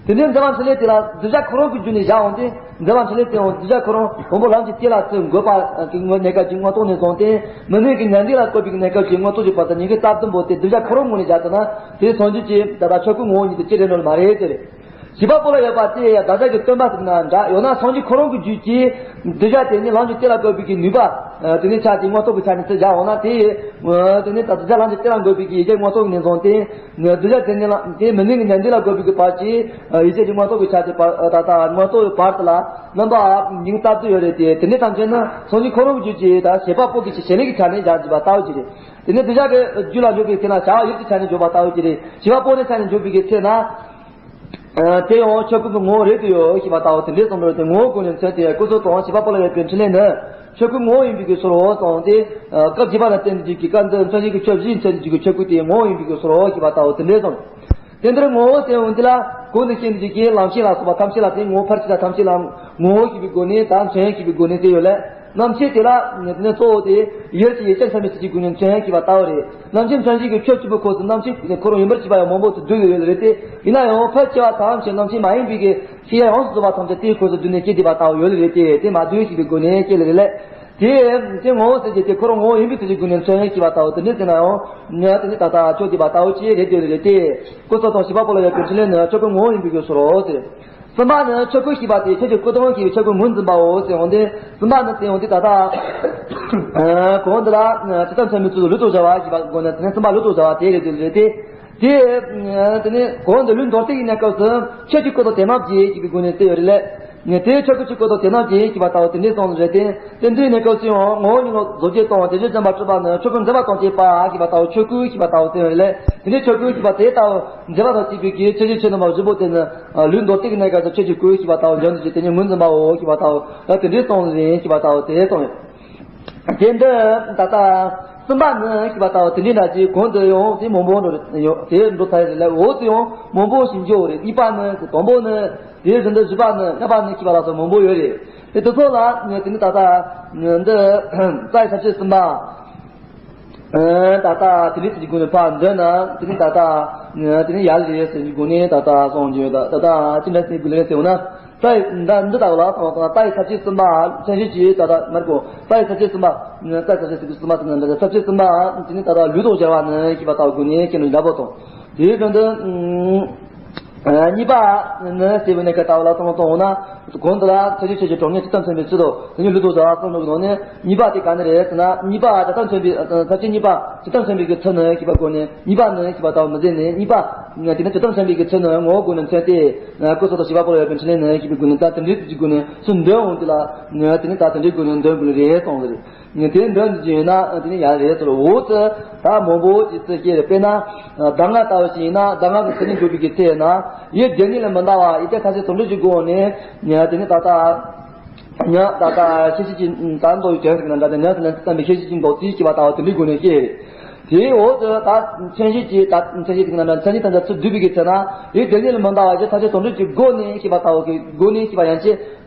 དེ་ནས་མཛད་པ་འཕྲིན་ལས་དེ་ལ་གདུལ་བྱ་ཁོ་རང་གི་རྒྱུད་ནས་བཞག་འོང་སྟེ་མཛད་པ་འཕྲིན་ལས་ཟེར་འོང་། གདུལ་བྱ་ཁོ་རང་དང་པོ་ལམ་གྱི་གཏེར་ལ་ཚུར་འགོད་པ་གི་སྔོན་གནས་སྐབས་ཀྱི་སྔོན་རྟོགས་ནས་བཟུང་སྟེ་མི་ནུས་ཀྱི་མྱང་འདས་ལ་བཀོད་པའི་གི་གནས་སྐབས་ཀྱི་སྔོན་རྟོགས་ཀྱི་བར་དུ་གཉིས་ཀའི་རྩ་བསྡུ་པོ་དེ་གདུལ་བྱ་ཁོ་རང་ངོས་ནས་བཞག་ཐུབ་ན་དེ་སངས་རྒྱས་ཀྱི་ད་ལྟ་ཆོས་སྐུ་ངོ་བོ་ཉིད་དུ་ཅི་རེད་ནོར་མ་རེད་ཟེར་རེད། བྱེད་པ་པོ་ལ་ཡོད་པ་དེ་ཡང་བདག་ཅག་གི་སྟོན་པ་ཟེར་ན་འདྲ། ཡང་ན་སངས་རྒྱས་ཁོ་རང་གི་རྒྱུད་ཀྱི་གདུལ་བྱ་དེ་ནི་ལམ་གྱི་གཏེར་ལ་བཀོད་པའི་གི་ནུས་པ། དེ་ནི་ཆ་དེ་མངོན་རྟོགས་ཀྱི་ཆ་ནས་ཚུར་བཞག་འོང་ན་དེ་ཡི། དེ་ནི་ད་གདུལ་བྱ་ལམ་གྱི་གཏེར་ལ་འགོད་པའི་གི་ཡེ་ཤེས་མངོན་རྟོགས་ནས་བཟུང་སྟེ། གདུལ་བྱ་དེ་ནི་ལ་དེ་མི་ནུས་ཀྱི་མྱང་འདས་ལ་འགོད་པའི་གི་བར་གྱི་ཡེ་ཤེས་ཀྱི་མངོན་རྟོགས་ཀྱི་ཆ་དེ་བར་ད་ལྟ་མངོན་རྟོགས་པའི་བར་དུ་ལ་རྣམ་པ་གཉིས་རྩ་བསྡུ་ཡོད་རེད་དེ། དེ་འདྲ་ཐམས་ཅད་ནི་སངས་རྒྱས་ཁོ་རང་གི་རྒྱུད་ཀྱི་ད་བྱེད་པ་པོ་གི་ཆ་བྱེད་ལས་ཀྱི་ཆ་ནས་བཞག་འཇུག་པ་ལྟ་བུ་ཅིག་རེད། དེ་ནི་གདུལ་བྱ་གི་རྒྱུད་ལ་འཇོག་པའི་ཚེ་ན་བྱ་བ་ཡུལ་གྱི་ཆ་ནས་འཇོག་པ་ལྟ་བུ་ཅིག་རེད། བྱེད་པ་པོ་ནི་ཆ་ནས་འཇོག་པའི་གི་ཚེ་ན། ཨ། དེ་ཡང་ཆོས་སྐུ་གི་ངོ་བོ་རེད་དུ་ཡོད་ཞེས་པ་ལྟ་བུ་དེ་འདྲའི་གསུངས་པ་རེད་དེ། ངོ་བོ་ཀུན་ནས་མཚོན་ཏེ་སྐུ་གསུང་དང་བྱེད་པ་པོ་ལ་ཡོད་པའི་འཕྲིན་ལས་ནི་ཆོས་སྐུ་ངོ་བོ་ཡིན་པའི་གི་ཕྱིར་རོ་གསུངས་ཏེ། སྐབས་བཞི་པ་ལ་བརྟེན་ཏེ་ཀྱི་སྐབས་འདི་མཚོན་བྱེད་ཀྱི་ཆོས་བཞིས་མཚོན་ཏེ་ཀྱི་ཆོས་སྐུ་དེ་ངོ་བོ་ཡིན་པའི་གི་ཕྱིར་རོ་ཞེས་པ་ལྟ་བུ་དེ་འདྲའི་གསུངས། དེ་འདིར་ངོ་བོ་ཟེར་འོང་དེ་ལ་གོང་དུ་བཤད་ཏེ་ཀྱི་ལམ་ཤེས་ལ་སོགས་པ་ཐམས་ཅད་ལ་དེ་ངོ་བོ་ཕར་ཕྱིན་ལ་ཐམས་ཅད་ལ་ངོ་བོ་ཞེས་པའི་སྒོ་ནས་དང་མཚོན་ཞེས་པའི་སྒོ་ནས་དེ་ཡོད་ལས། རྣམ་མཁྱེན་དེ་ལ་ནི་གཙོ་བོ་དེ་ཡུལ་གྱི་ཡེ་ཤེས་མཚོན་པའི་ཚུལ་གྱི་སྒོ་ནས་མཚོན་ཞེས་པ་ལྟ་བུ་རེད། རྣམ་མཁྱེན་མཚོན་བྱེད་ཀྱི་ཆོས་བཅུ་པོའི་ཁོངས་སུ་རྣམ་མཁྱེན་ཁོ་རང་ཡིན་པར་བྱེད་པ་ཡང་མང་པོ་དུ་བསྡུས་ཡོད་རེད་དེ། ཡིན་ན་ཡང་ཕལ་ཆེ་བ་ཐམས་ཅད་རྣམ་མཁྱེན་མ་ཡིན་པའི་གི་ཤེས་ཡ་ཡོངས་སུ་རྫོགས་པ་ཐམས་ཅད་དེའི་ཁོངས་སུ་བསྡུས་ནས་སྐྱེས་བསྡད་པ་ལྟ་བུ་ཡོད་རེད་དེ། དེ་མ་བསྡུས་ཞེས་པའི་སྒོ་ནས་སྐྱེས་ལེ་རེད་ལས། དེ་དེ་ངོ་བོ་ཟེར་གྱི་དེ་ཁོ་རང་ངོ་བོ་ཡིན་པའི་ཚུལ་གྱི་སྒོ་ནས་མཚོན་ཞེས་པ་ལྟ་བུ་དེ་འདྲ་ཟེར་ན་ཡང་ང་དེ་ནི་ད་ལྟ་ཆོས་བསྡུས་པ་ལྟ་བུ་ཅིག་རེད་དེ་རེད་དེ། སྐུ་གསུང་དང་བྱེད་པ་པོ་ལ་ཡོད་པའི་འཕྲིན་ལས་ནི་ཆོས་སྐུ་ངོ་བོ་ཡིན་པའི་གི་ཕྱིར་རོ་ཟེར། གསུམ་པ་ནི་ཆོས་སྐུ་ཞེས་པ་དེ་ཆོས་ཀྱི་སྐུ་དང་ཞེས་པའི་ཆོས་སྐུ་ངོས་འཛིན་པའོ་ཟེར་འོང་སྟེ། གསུམ་པ་ནི་དེ་འོང་སྟེ་ད་ལྟ་གོང་འདི་ལ་ཇི་ལྟར་མཚོན་པའི་ཚུལ་ལུགས་དང་སྦྱར་བ་ཞེས་པའི་སྒོ་ནས་དེ་ནས་གསུམ་པ་ལུགས་དང་སྦྱར་བ་དེ་རེད་དེ་རེད་དེ། དེ་དེ་ནས་གོང་འདི་ལུས་མདོར་བསྡུས་ཀྱི་གནས་སྐབས་སུ་ཆོས་ཀྱི་སྐུ་དང་དེ་རྣམས་ཀྱི་ཞེས་པའི་སྒོ་ནས་བསྡུས་ཡོད་རེད་ལས། དེ་ཆོས་སྐུ་གཅིག་པོ་དང་དེ་རྣམས་ཀྱི་ཞེས་པ་ལྟ་བུ་དེ་འདྲའི་གསུངས་རེད་དེ། དེ་འདྲའི་གནས་སྐབས་སུ་ཡང་ངོ་བོ་ཉིད་ལ་རྫོགས་བྱེད་དང་དེ་བཞིན་སྦྱངས་པ་སྤྲུལ་པ་ནི་ཆོས་སྐུ་མཛད་པ་དང་བཅས་པ་ཞེས་པ་ལྟ་བུ་ཆོས་སྐུ་ཞེས་པ་ལྟ་བུ་དེ་རེད་ལས། དེ་འདྲའི་ཆོས་སྐུ་ཞེས་པ་དེ་ལྟ་བུ་མཛད་པ་དང་བཅས་པའི་གི་ཆོས་ཀྱི་ཆོས་རྣམ་པ་བཞི་པོ་དེ་ནི་ལུས་མདོར་བསྡུས་ཀྱི་གནས་སྐབས་སུ་ཆོས་ཀྱི་སྐུ་ཞེས་པ་ལྟ་བུ་འཇོག་འདི་ཀྱི་དེ་ཉིད་ངོས་འཛིན་པའོ་ཞེས་པ་ལྟ་བུ་དེ་འདྲའི་གསུངས་རེད་ཞེས་པ་ལྟ་བུ་དེ་གསུངས་ཡོད། དེ་འདི་ད་ལྟ་གསུམ་པ་ནི་ཞེས་པ་ལྟ་བུ་དེ་འདྲའི་འདྲ་ཅིག་གོང་དུ་ཡང་དེ་མང་པོ་འགྲོ་དེ་འགྲོ་ཚར་རེད་ལས། འོག་ཏུ་ཡང་མང་པོ་ཞིག་འཇོག་རེད། གཉིས་པ་ནི་དང་པོ་ནི། དེའི་རིང་དུ་བཞི་པ་ནི་ལྔ་པ་ནི་ཞེས་པ་ལ་སོགས་མང་པོ་ཡོད་རེད། དེ་དེ་ཚོ་ལ་དེ་ནི་ད་ལྟ་འདི་རྩ་བའི་ས་བཅད་གསུམ་པ། ད་ལྟ་དེ་ནི་དེའི་སྒོ་ནས་ཕར་འདོན་ན་དེ་ནི་ད་ལྟ་དེ་ནི་ཡར་ལས་ཟེར་གྱི་སྒོ་ནས་ད་ལྟ་གསུང་རྒྱུ་ད་ལྟ་ཅི་འདྲ་ཟེར་དགོས་ལེ་ཟེར་བ་ན། རྩ་བའི་འདི་ལྟ་བུ་ལ་སོང་སོང་རྩ་བའི་ས་བཅད་གསུམ་པ་མཚན་གཞི་ཅིག་ད་ལྟ་མར་གོ་རྩ་བའི་ས་བཅད་གསུམ་པ། རྩ་བའི་ས་བཅད་གསུམ་པ་ཟེར་ན་འདི་ས་བཅད་གསུམ་པ་དེ་ནི་ད་ལྟ་ལུས་དང་སྦྱར་བ་ནི་ཞེས་པ་ལྟ་བུ་སྒོ་ནས་ཁྱེད་ནི་འདྲ་པོ་དང་། དེའི་དོན་དུ། གཉིས་པ་ནི་ཞེས་པའི་གནས་སྐབས་ལྟ་བུ་ལ་སོང་སོང་འོང་ན། གོང་དུ་ལ་ཁྱད་ཆོས་ཁྱད་ཆོས་གྲངས་ངེས་ཇི་ལྟར་མཚོན་པའི་ཚུལ་དུ་དེ་ཉིད་ལུགས་དང་བྱ་བ་གསུམ་ལུགས་ནང་ནས་གཉིས་པ་དེ་ག་ནི་རེད་ཟེར་ན། གཉིས་པ་ཇི་ལྟར་མཚོན་པའི་ས་བཅད་གཉིས་པ་ཇི་ལྟར་མཚོན་པའི་གི་ཚུལ་ནི་ཞེས་པ་སྒོ་ནས་གཉིས་པ་ནི་ཞེས་པ་ལྟ་བུ་མི་མཛད་ནས། གཉིས་པ་དེ་ནི་ཇི་ལྟར་མཚོན་པའི་གི་ཚུལ་ནི་ངོ་བོ་སྒོ་ནས་མཚོན་ཏེ། སྐུ་གསུང་དང་བྱེད་པ་པོ་ལ་ཡོད་པའི་འཕྲིན་ལས་ནི་ཞེས་པའི་སྒོ་ནས་ད་དེ་འདྲའི་ཚུལ་གྱི་སྒོ་ནས་སུ་འདོན་འོང་དེ་ལ་དེ་ནི་ད་དེ་འདྲའི་སྒོ་ནས་འདོན་དགོས་ལེ་རེད་གསུངས་ཟེར། དེ་འདོན་རྒྱུ་ཡིན་ན་དེ་ནི་ཡག་རེད་ཟེར། འོ་ཙི་ད་མང་པོ་ཅིག་ཙི་སྐྱེ་རེད། དཔེར་ན་གདམས་ངག་ལྟ་བུ་ཞིག་ཡིན་ན་གདམས་ངག་གི་ཚུལ་ནི་འཇོག་པའི་གི་ཚེ་ན་ཡུལ་སྡེ་གཉིས་ལས་མི་འདའ་བ་ཡིད་ཀྱི་ཐ་ཚིག་ཟུང་འབྲེལ་གྱི་སྒོ་ནས་དེ་ནི་ད་ལྟ་ཉ་ད་ལྟ་ཤེས་བྱེད་ཀྱི་ད་མདོ་ཡི་དོན་ཟེར་ན་འདྲ། དེ་ཉ་ཟེར་ན་བསམ་པའི་ཤེས་བྱེད་ཀྱི་མདོ་ཚིག་ཅེས་པ་ལྟ་བུ་དེ་འདྲའི་སྒོ་ནས་སྐྱེ་རེད། དེའི་འོག་ཏུ་ད་མཚན་གཞི་ཅིག་ད་མཚན་གཞི་དེ་ན་མཚན་གཞི་ཐམས་ཅད་ཚུར་བསྡུས་པའི་གི་ཚེ་ན་ཡུལ་སྡེ་གཉིས་ལས་མི་འདའ་བ་ཡིད་ཀྱི་ཐ་ཚིག་ཟུང་འབྲེལ་གྱི་སྒོ་ནས་ཅེས་པ་ལྟ་བུ་གི་སྒོ་ནས་ཅེས་པ་ཡན་ཆད་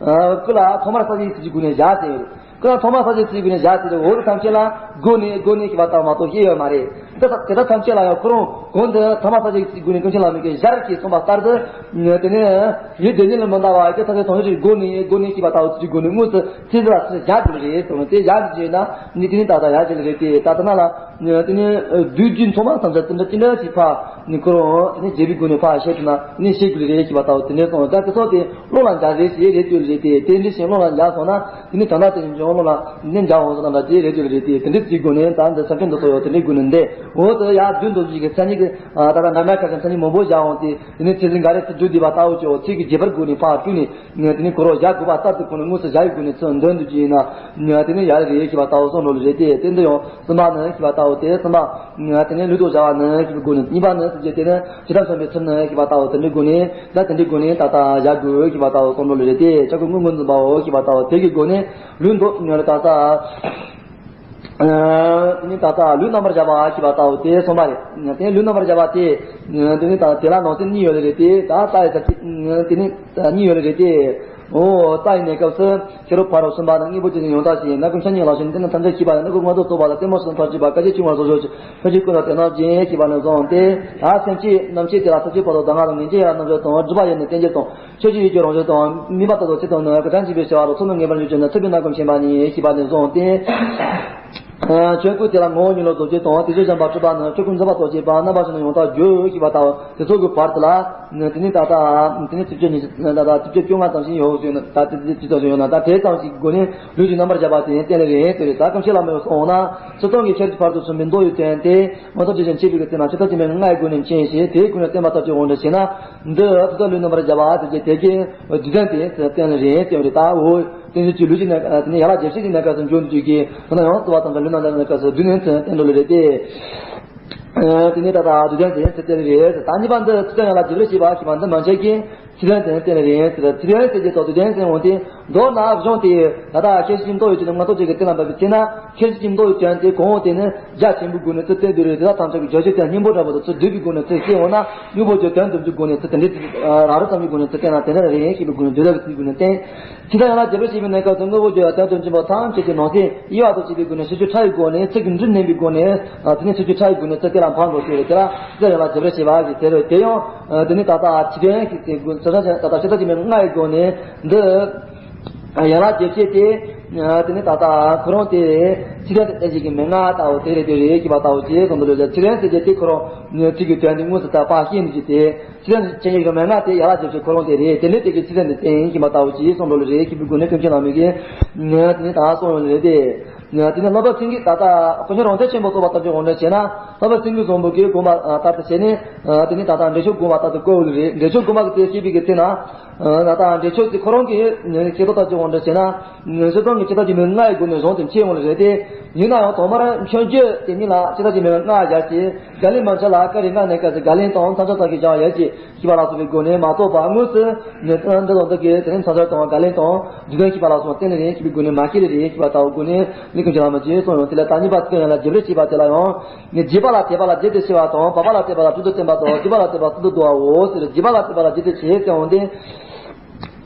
སྐུ་ལ་ཐོག་མར་ས་བཅད་ཚིག་གི་སྒོ་ནས་བཞག་ཟེར་ཡོད་རེད། ཀུན་ལ་ཐོག་མ་ས་བཅད་ཚིག་གི་ནས་བཞག་ཚེ་འོག་ཏུ་ཐམས་ཅད་ལ་སྒོ་ནས་སྒོ་ནས་ཞེས་པ་ལྟ་བུ་མ་གཏོགས་ཤེས་ཡོད་མ་རེད། དེ་དག་དེ་དག་ཐམས་ཅད་ལ་ཡང་ཁོ་རང་གོང་དུ་ཐ་མ་ས་ཅིག་སྒོ་ནས་ཀུན་མཁྱེན་བླ་མའི་གི་ཞར་གྱིས་གསུངས་པ་ལྟར་དུ། དེ་ནས་ཡུལ་དེ་ཉིད་ལ་མི་འདའ་བ་ཡི་གེ་ཐམས་ཅད་དོན་ཡོད་ཀྱི་སྒོ་ནས་སྒོ་ནས་ཞེས་པ་ལྟ་བུ་ཚུལ་གྱི་སྒོ་ནས་དངོས་སུ་ཚིག་ལ་ཚིག་བཞག་དགོས་རེད་གསུངས་ནས། དེ་བཞག་དུས་ན་ནི་དེ་ནི་ད་ལྟ་ཡར་བྱེད་ལ་རེད་དེ། ད་ལྟ་ན་ལ་དེ་ནི་བསྡུས་རྒྱུན་ཐོག་མ་ཐམས་ཅད་དེ་འདྲ་ཅི་འདྲ་ཞིག་ཕ་ནི་ཁོ་རང་དེ་ནི་རྒྱས་པའི་སྒོ་ནས་ཕ་བཤད་ཐུབ་ན་ནི་ཤེས་དགོས་རེད་ཞེས་པ་ལྟ་བུ་དེ་འདྲ་གསུངས། ད་དེ་ཚོ་དེ་བློ་ལ་འཇགས་རེད་ཞེས་རེད་དུས་རེད་དེ། དེ་འདྲ་ཞིག་བློ་ལ་འཇགས་སོང་ན་དེ་ནི་ད་ལྟ་དེ་ནི་འཇོག་བློ་ལ་ནི་འཇགས་འོང་སོང་ན་འདྲ་ཅི་རེད་དུས་རེད་དེ། དེ་འདྲ་ཚིག་སྒོ་ནས་ད་འདི་ས་ཁྱོན་འདི་ཚོ་ཡོད་དེ་འདྲའི་སྒོ་ནས་འདི་འོ་དེ་ཡར་བསྡུས་འདུག་ཅིག་གི་མཚན་ཉིད་ཀྱི་ད་ལྟ་འགྲམ་ནས་ཁ་ཅིག་མཚན་ཉིད་མང་པོ་བཞག་འོང་སྟེ། དེ་ནས་ཚིག་ཟིན་འགའ་རེ་ཚིག་བསྡུས་བསྡུས་པ་ལྟ་བུ་ཅིག་འོ་ཚིག་གི་རྒྱས་པར་སྒོ་ནས་ཕར་བསྡུས་ནས་དེ་ནས་ཁོ་རང་བཞག་དགོས་པ་ལྟར་དུ་ཁོ་ནས་དངོས་སུ་བཞག་ཡོད་དགོས་ནས་ཚུར་འདོན་འདུག་ཅིག་ཡིན་ན་དེ་ནས་ཡར་རེད་ཞེས་པ་ལྟ་བུ་གསུངས་འགྲོ་ལེ་རེད་དེ། དེ་འདི་ཡང་གསུམ་པ་ནི་ཞེས་པ་ལྟ་བུ་དེ་གསུམ་པ། དེ་ནས་ལུགས་ལྡོག་བྱ་བ་ནི་ཞེས་པའི་སྒོ་ནས། གཉིས་པ་ནི་ཟེར་རྒྱུ་དེ་ནི་ཇི་ལྟར་བསམ་པའི་ཚུལ་ནི་ཞེས་པ་ལྟ་བུ་དེ་འདྲའི་སྒོ་ནས། ད་དེ་འདྲའི་སྒོ་ནས་ད་ལྟ་བཞག་དགོས་ཞེས་པ་ལྟ་བུ་གསུངས་འགྲོ་ལེ་རེད་དེ། ཆ་བགོས་དངོས་འགོ་འཛིན་པའོ་ཞེས་པ་ལྟ་བུ་དེ་གི་སྒོ་ནས་ལུགས་ལྡོག་ཉོན་ལ་ད་ལྟ། དེ་ནི་ད་ལྟ་ལུགས་རྣམ་པར་བཞག་པ་ཞེས་པ་ལྟ་བུ་དེ་གསུངས་པ་རེད། དེ་ནི་ལུགས་རྣམ་པར་བཞག་པ་དེ། དེ་ནི་ད་དེ་ལ་ནང་གསེས་གཉིས་ཡོད་ལེ་རེད་དེ། ད་ལྟ་ཡི་ད་ཅི། དེ་ནི་གཉིས་ཡོད་ལེ་རེད་དེ། འོ་ད་ཡིན་ནའི་སྐབས་སུ་ཤེས་རབ་ཕ་རོལ་གསུམ་པ་དང་དངོས་པོ་ཆོས་ཅན་ཡང་དག་ཞེས། ནམ་མཁའི་མཚན་ཉིད་ལ་ཞོན་ཏེ་ནི་ཐམས་ཅད་མཁྱེན་པ་ཡང་། སྣ་ཁུག་ལྔ་བདོ་རྟོགས་པ་ལ། ལྟད་མོ་ཆོས་སུ་མཐར་གྱུར་པ། སྐད་ཅིག་ཆུང་བ་ལ་སོགས་ཆོས་ཆོས་ཀུན་ལ་དེ་རྣམས་ཀྱིས་ཞེས་པ་ནས་བཟུང་སྟེ། ད་སེམས་བསྐྱེད་རྣམ་བསྐྱེད་དེ་ལ་ས་བཅུ་པ་དང་གདམས་ངག་དང་ངེས་འབྱེད་ཡ་རྣམ་བཞི་དང་། སྒྲིབ་པ་ཡེ་ནས་བརྟན་བྱེད་དང་། ཆོས་ཅན་ཡུལ་གྱི་རང་བཞིན་དང་། དམིགས་པ་ལྟ་བུ་ཚིག་དང་ནི། གྲངས་ཅན་པའི་བྱ་བ་ལ་ཚོགས་རྣམས་ངེས་པར་འབྱུང་གྱུར་ནས། ཚིག་པའི་རྣམ་ཀུན་མཁྱེན་པ་ཉིད་ཞེས་པ་ནས་བཟུང་སྟེ། ཆོས་སྐུ་དེ་ལ་ངོ་བོ་ཉིད་ལ་རྫོགས་བྱེད་དང་། དེ་བཞིན་གཞན་པ་སྤྲུལ་པ་ནི། ཆོས་སྐུ་འཛིན་པ་རྟོགས་བྱེད་པ། རྣམ་པ་བཞི་ནི་ཡང་དག་རྒྱུ་ཞེས་པ་ལྟ་བུ་དེ་ཚོ་གི་བར་དུ་ལ། དེ་ནི་ད་ལྟ་དེ་ནི་ཚིགས་བཅད་ཉི་ཤུ་ད་ལྟ་ཚིགས་བཅད་བཅོ་ལྔ་ཙམ་ཞིག་ཡོད་ཟེར་ན། ད་དེ་ཚིགས་བཅད་ཙམ་ཞིག་ཡོད་ན། ད་དེ་ཙམ་ཞིག་སྒོ་ནས་ལུགས་ཀྱི་རྣམ་པར་བཞག་པ་དེ་ཡང་བསྟན་ལེ་རེད་ཟེར་རེད། ད་སྐུ་མཁྱེན་བླ་མས་གསུངས་ན། སྤྱིར་བཏང་གི་ཁྱད་ཆོས་ཕར་ཚུར་གསུམ་པའི་མདོ་ཡི་དོན་དེ། མངོན་རྟོགས་རྒྱུད་ཆེན་ཕྱེ་བའི་གི་ཚེ་ན་ཕྱི་ལྟར་གྱི་མན་ངག་ལྔའི་སྒོ་ནས་མཁྱེན་ཞེས་དེའི་སྒོ་ནས་བསྟན་པ་ལྟར་གྱི་དབང་དུ་བྱས་ན། འདི་ཐུབ་རྟགས་ལུགས་རྣམ་པར་བཞག་པ་ཟེར་གྱི་དེ་གའི་བསྡུས་དོན་དེ་བསྟན་ལེ་རེད་ཟེར་བ་རེད། ད་འོ་དེ་ཚོ་གཅིག་ལུགས་ཀྱི་གནས་དེ་ནས་ཡན་ལག་བརྒྱད་ཅུ་གི་གནས་སྐབས་སུ་འཇོག་འདུག་གི། ད་ནི་ཡང་རྩ་བ་ཙམ་དུ་ལུས་རྣམ་དག་གནས་སྐབས་སུ་བསྡུས་ནས་བསྟན་འགྲོ་ལེ་རེད་དེ། དེ་ནས་ད་ལྟ་བསྡུས་དོན་དེ་བསྟན་ལེ་རེད། ད་གཉིས་པ་འདི་ཐུབ་རྟགས་ཡན་ལག་བརྒྱད་པར་བཤད་པ་ཞེས་པ་འདི་མན་ཆད་ཀྱི་ཚིག་དོན་དེ་བསྟན་ལེ་རེད་ཟེར། ཚིག་དོན་ཟེར་གྱི་དོ་བསྡུས་དོན་ཟེར་འོང་དེ། མདོར་ན་གཞུང་དེ་ད་ལྟ་ཁྱད་ཆོས་ཀྱི་མདོ་ཡི་དོན་དེ་མངོན་རྟོགས་རྒྱུད་ཀྱི་གཏན་ལ་འབེབས་པའི་ཚེ་ན། ཁྱད་ཆོས་ཀྱི་མདོ་ཡི་དོན་དེ་གོང་འོག་དེ་ནི་རྒྱ་ཆེན་པོའི་སྒོ་ནས་ཚུར་བསྟན་དུས་རེད། དེ་དག་ཐམས་ཅད་ཀྱི་རྒྱ་ཆེའི་དོན་སྙིང་པོ་འདྲ་པོ་དང་ཚུར་བསྡུས་པའི་སྒོ་ནས་ཚུར་བཤད་འོང་ན། དངོས་པོ་རྒྱུ་དོན་དམ་གྱི་སྒོ་ནས་ཚུར་དེ་འདྲའི་རང་རིག་ཙམ་གྱི་སྒོ་ནས་ཚུར་བསྟན་ན་དེ་འདྲ་རེད་ཞེས་པའི་སྒོ་ནས་བསྡུས་ལ་བའི་ཚིག་སྒོ་ནས་བསྟན། ཇི་ལྟར་ཡན་ལག་བརྒྱད་པར་བཤད་པའི་གནས་སྐབས་སུ་དངོས་པོ་རྒྱུ་ཡང་དོན་དམ་གྱི་མདོ་ཐམས་ཅད་ཀྱི་ནང་གསེས་དབྱེ་བ་དང་བཅས་པའི་སྒོ་ནས་ཚིག་གི་འབྲུ་བསྣན་པའི་སྒོ་ནས། དེ་ནས་ཚིག་གི་ཕྲ་བའི་སྒོ་ནས་ཚུར་དེ་ལ་འཕངས་འགྲོ་ཞེས་རེད། དེ་ལ་ཇི་ལྟར་ཡན་ལག་བརྒྱད་པར་བཤད་པ་ཞེས་ཟེར་རེད། དེ་ཡང་དེ་ནི་ད་ལྟ་ཚིག་དོན་ཞེས་ཟེར་དགོས། ས་ས་ཆ་ད་ལྟ་ཕྱི་ལྟར་གྱི་མན་ངག་གི་སྒོ་ནས་འདི། ཡན་ལག་བརྒྱད་བཤད་དེ། དེ་ནི་ད་ལྟ་ཁོ་རང་དེ་ཚིག་དོན་དེ་བསྟན་བྱེད་ཀྱི་མན་ངག་ལྟ་བུ་དེ་རེད། དེ་རེད་ཅེས་པ་ལྟ་བུ་ཅེས་གསུངས་འདུག་ལོ། ཚིག་དོན་ཟེར་རྒྱུ་དེ་ཁོ་རང་ཚིག་གི་དོན་དེ་དངོས་སུ་ད་ཕར་བཤད་ནས་ཀྱི་དེ། ཚིག་དོན་བྱེད་ཀྱི་མན་ངག་དེ་ཡན་ལག་བརྒྱད་བཤད་ཁོ་རང་དེ་རེད། དེ་ནི་དེ་གི་ཚིག་དོན་དེ་བསྟན་ཞེས་པ་ལྟ་བུ་ཅེས་གསུངས་འདུག་ལོ་རེད། ཞེས་པའི་སྒོ་ནས་ཀུན་མཁྱེན་བླ་མའི་གི་དེ་ནི་ད་གསུངས་ཡོད་ལེ་རེད་དེ། དེ་ནི་བསླབ་པ་སེང་གེ་ད་ལྟ་དཀོན་མཆོག་རང་བཙན་ཆེན་པོ་སོགས་པ་ལྟར་གྱི་དབང་དུ་བྱས་ན། བསླབ་པ་སེང་གེ་བཟང་པོ་གིས་དགོངས་པ་ལྟར་དུ་བྱས་ནས། དེ་ནི་ད་ལྟ་འགྲེལ་ཆོག་དགོངས་པ་ལྟར་དུ་བཀོད་ཡོད་ལེ་རེད། འགྲེལ་ཆོག་དགོངས་པ་གི་དེ་བཤད་པའི་གི་ཚེ་ན། ད་ལྟ་འགྲེལ་ཆོག་དེ་ཁོ་རང་གི་ཤེས་རྟོགས་ལྟར་གྱི་དབང་དུ་བྱས་ན། སྤྱིར་བཏང་གི་ཕྱི་ལྟར་གྱི་མན་ངག་གི་སྒོ་ནས་གཞུང་དེ་འཆད་ཡོང་ལེ་རེད་དེ། ཡིན་ན་ཡང་ཐོག་མར་མཆོད་བརྗོད་དེ་ཉིད་ལ་ཕྱི་ལྟར་གྱི་མན་ངག་སྦྱར་ཞིང་། བརྒལ་ལན་མ་འཆད་ལ་བཀའ་རིགས་ལྔ་གནས་སྐབས་སུ་བརྒལ་ལན་དང་མཚམས་སྦྱར་དག་གི་སྦྱར་བ་ཡོད་ཅེས་ཞེས་པ་ལ་སོགས་པའི་སྒོ་ནས་མ་གཏོགས་པ། དངོས་སུ་འདི་དང་འདི་གི་དེ་ནས་མཚམས་སྦྱར་དང་བརྒལ་ལན་དང་བསྡུས་དོན་ཞེས་པ་ལ་སོགས་བསྟན་ནི་རེད་ཞེས་པའི་སྒོ་ནས་མ་བཤད་ལེ་རེད་ཞེས་པ་ལྟ་བུའི་སྒོ་ནས་ལས་ཀུན་མཁྱེན་བླ་མ་ཅེས་གསུངས་ཡོང་དེ་ལ། ད་གཉིས་པ་ཚིག་དོན་ཡན་ལག་བརྒྱད་པར་བཤད་པ་དེ་ལ་ཡང་། རྒྱས་པ་ལ་དད་པ་ལ་རྗེས་སུ་ཤེས་པ་དང་། དཔག་པ་ལ་དད་པ་ལ་སྤྲོས་བྲལ་བསྟན་པ་དང་། བརྗོད་པ་ལ་དད་པ་ལ་གསོལ་འདེབས་བསྡུ་བའོ་ཟེར། རྒྱས་པ་ལ་དད་པ་ལ་རྗེས་སུ་ཤེས་ཟེར་འོང་དེ།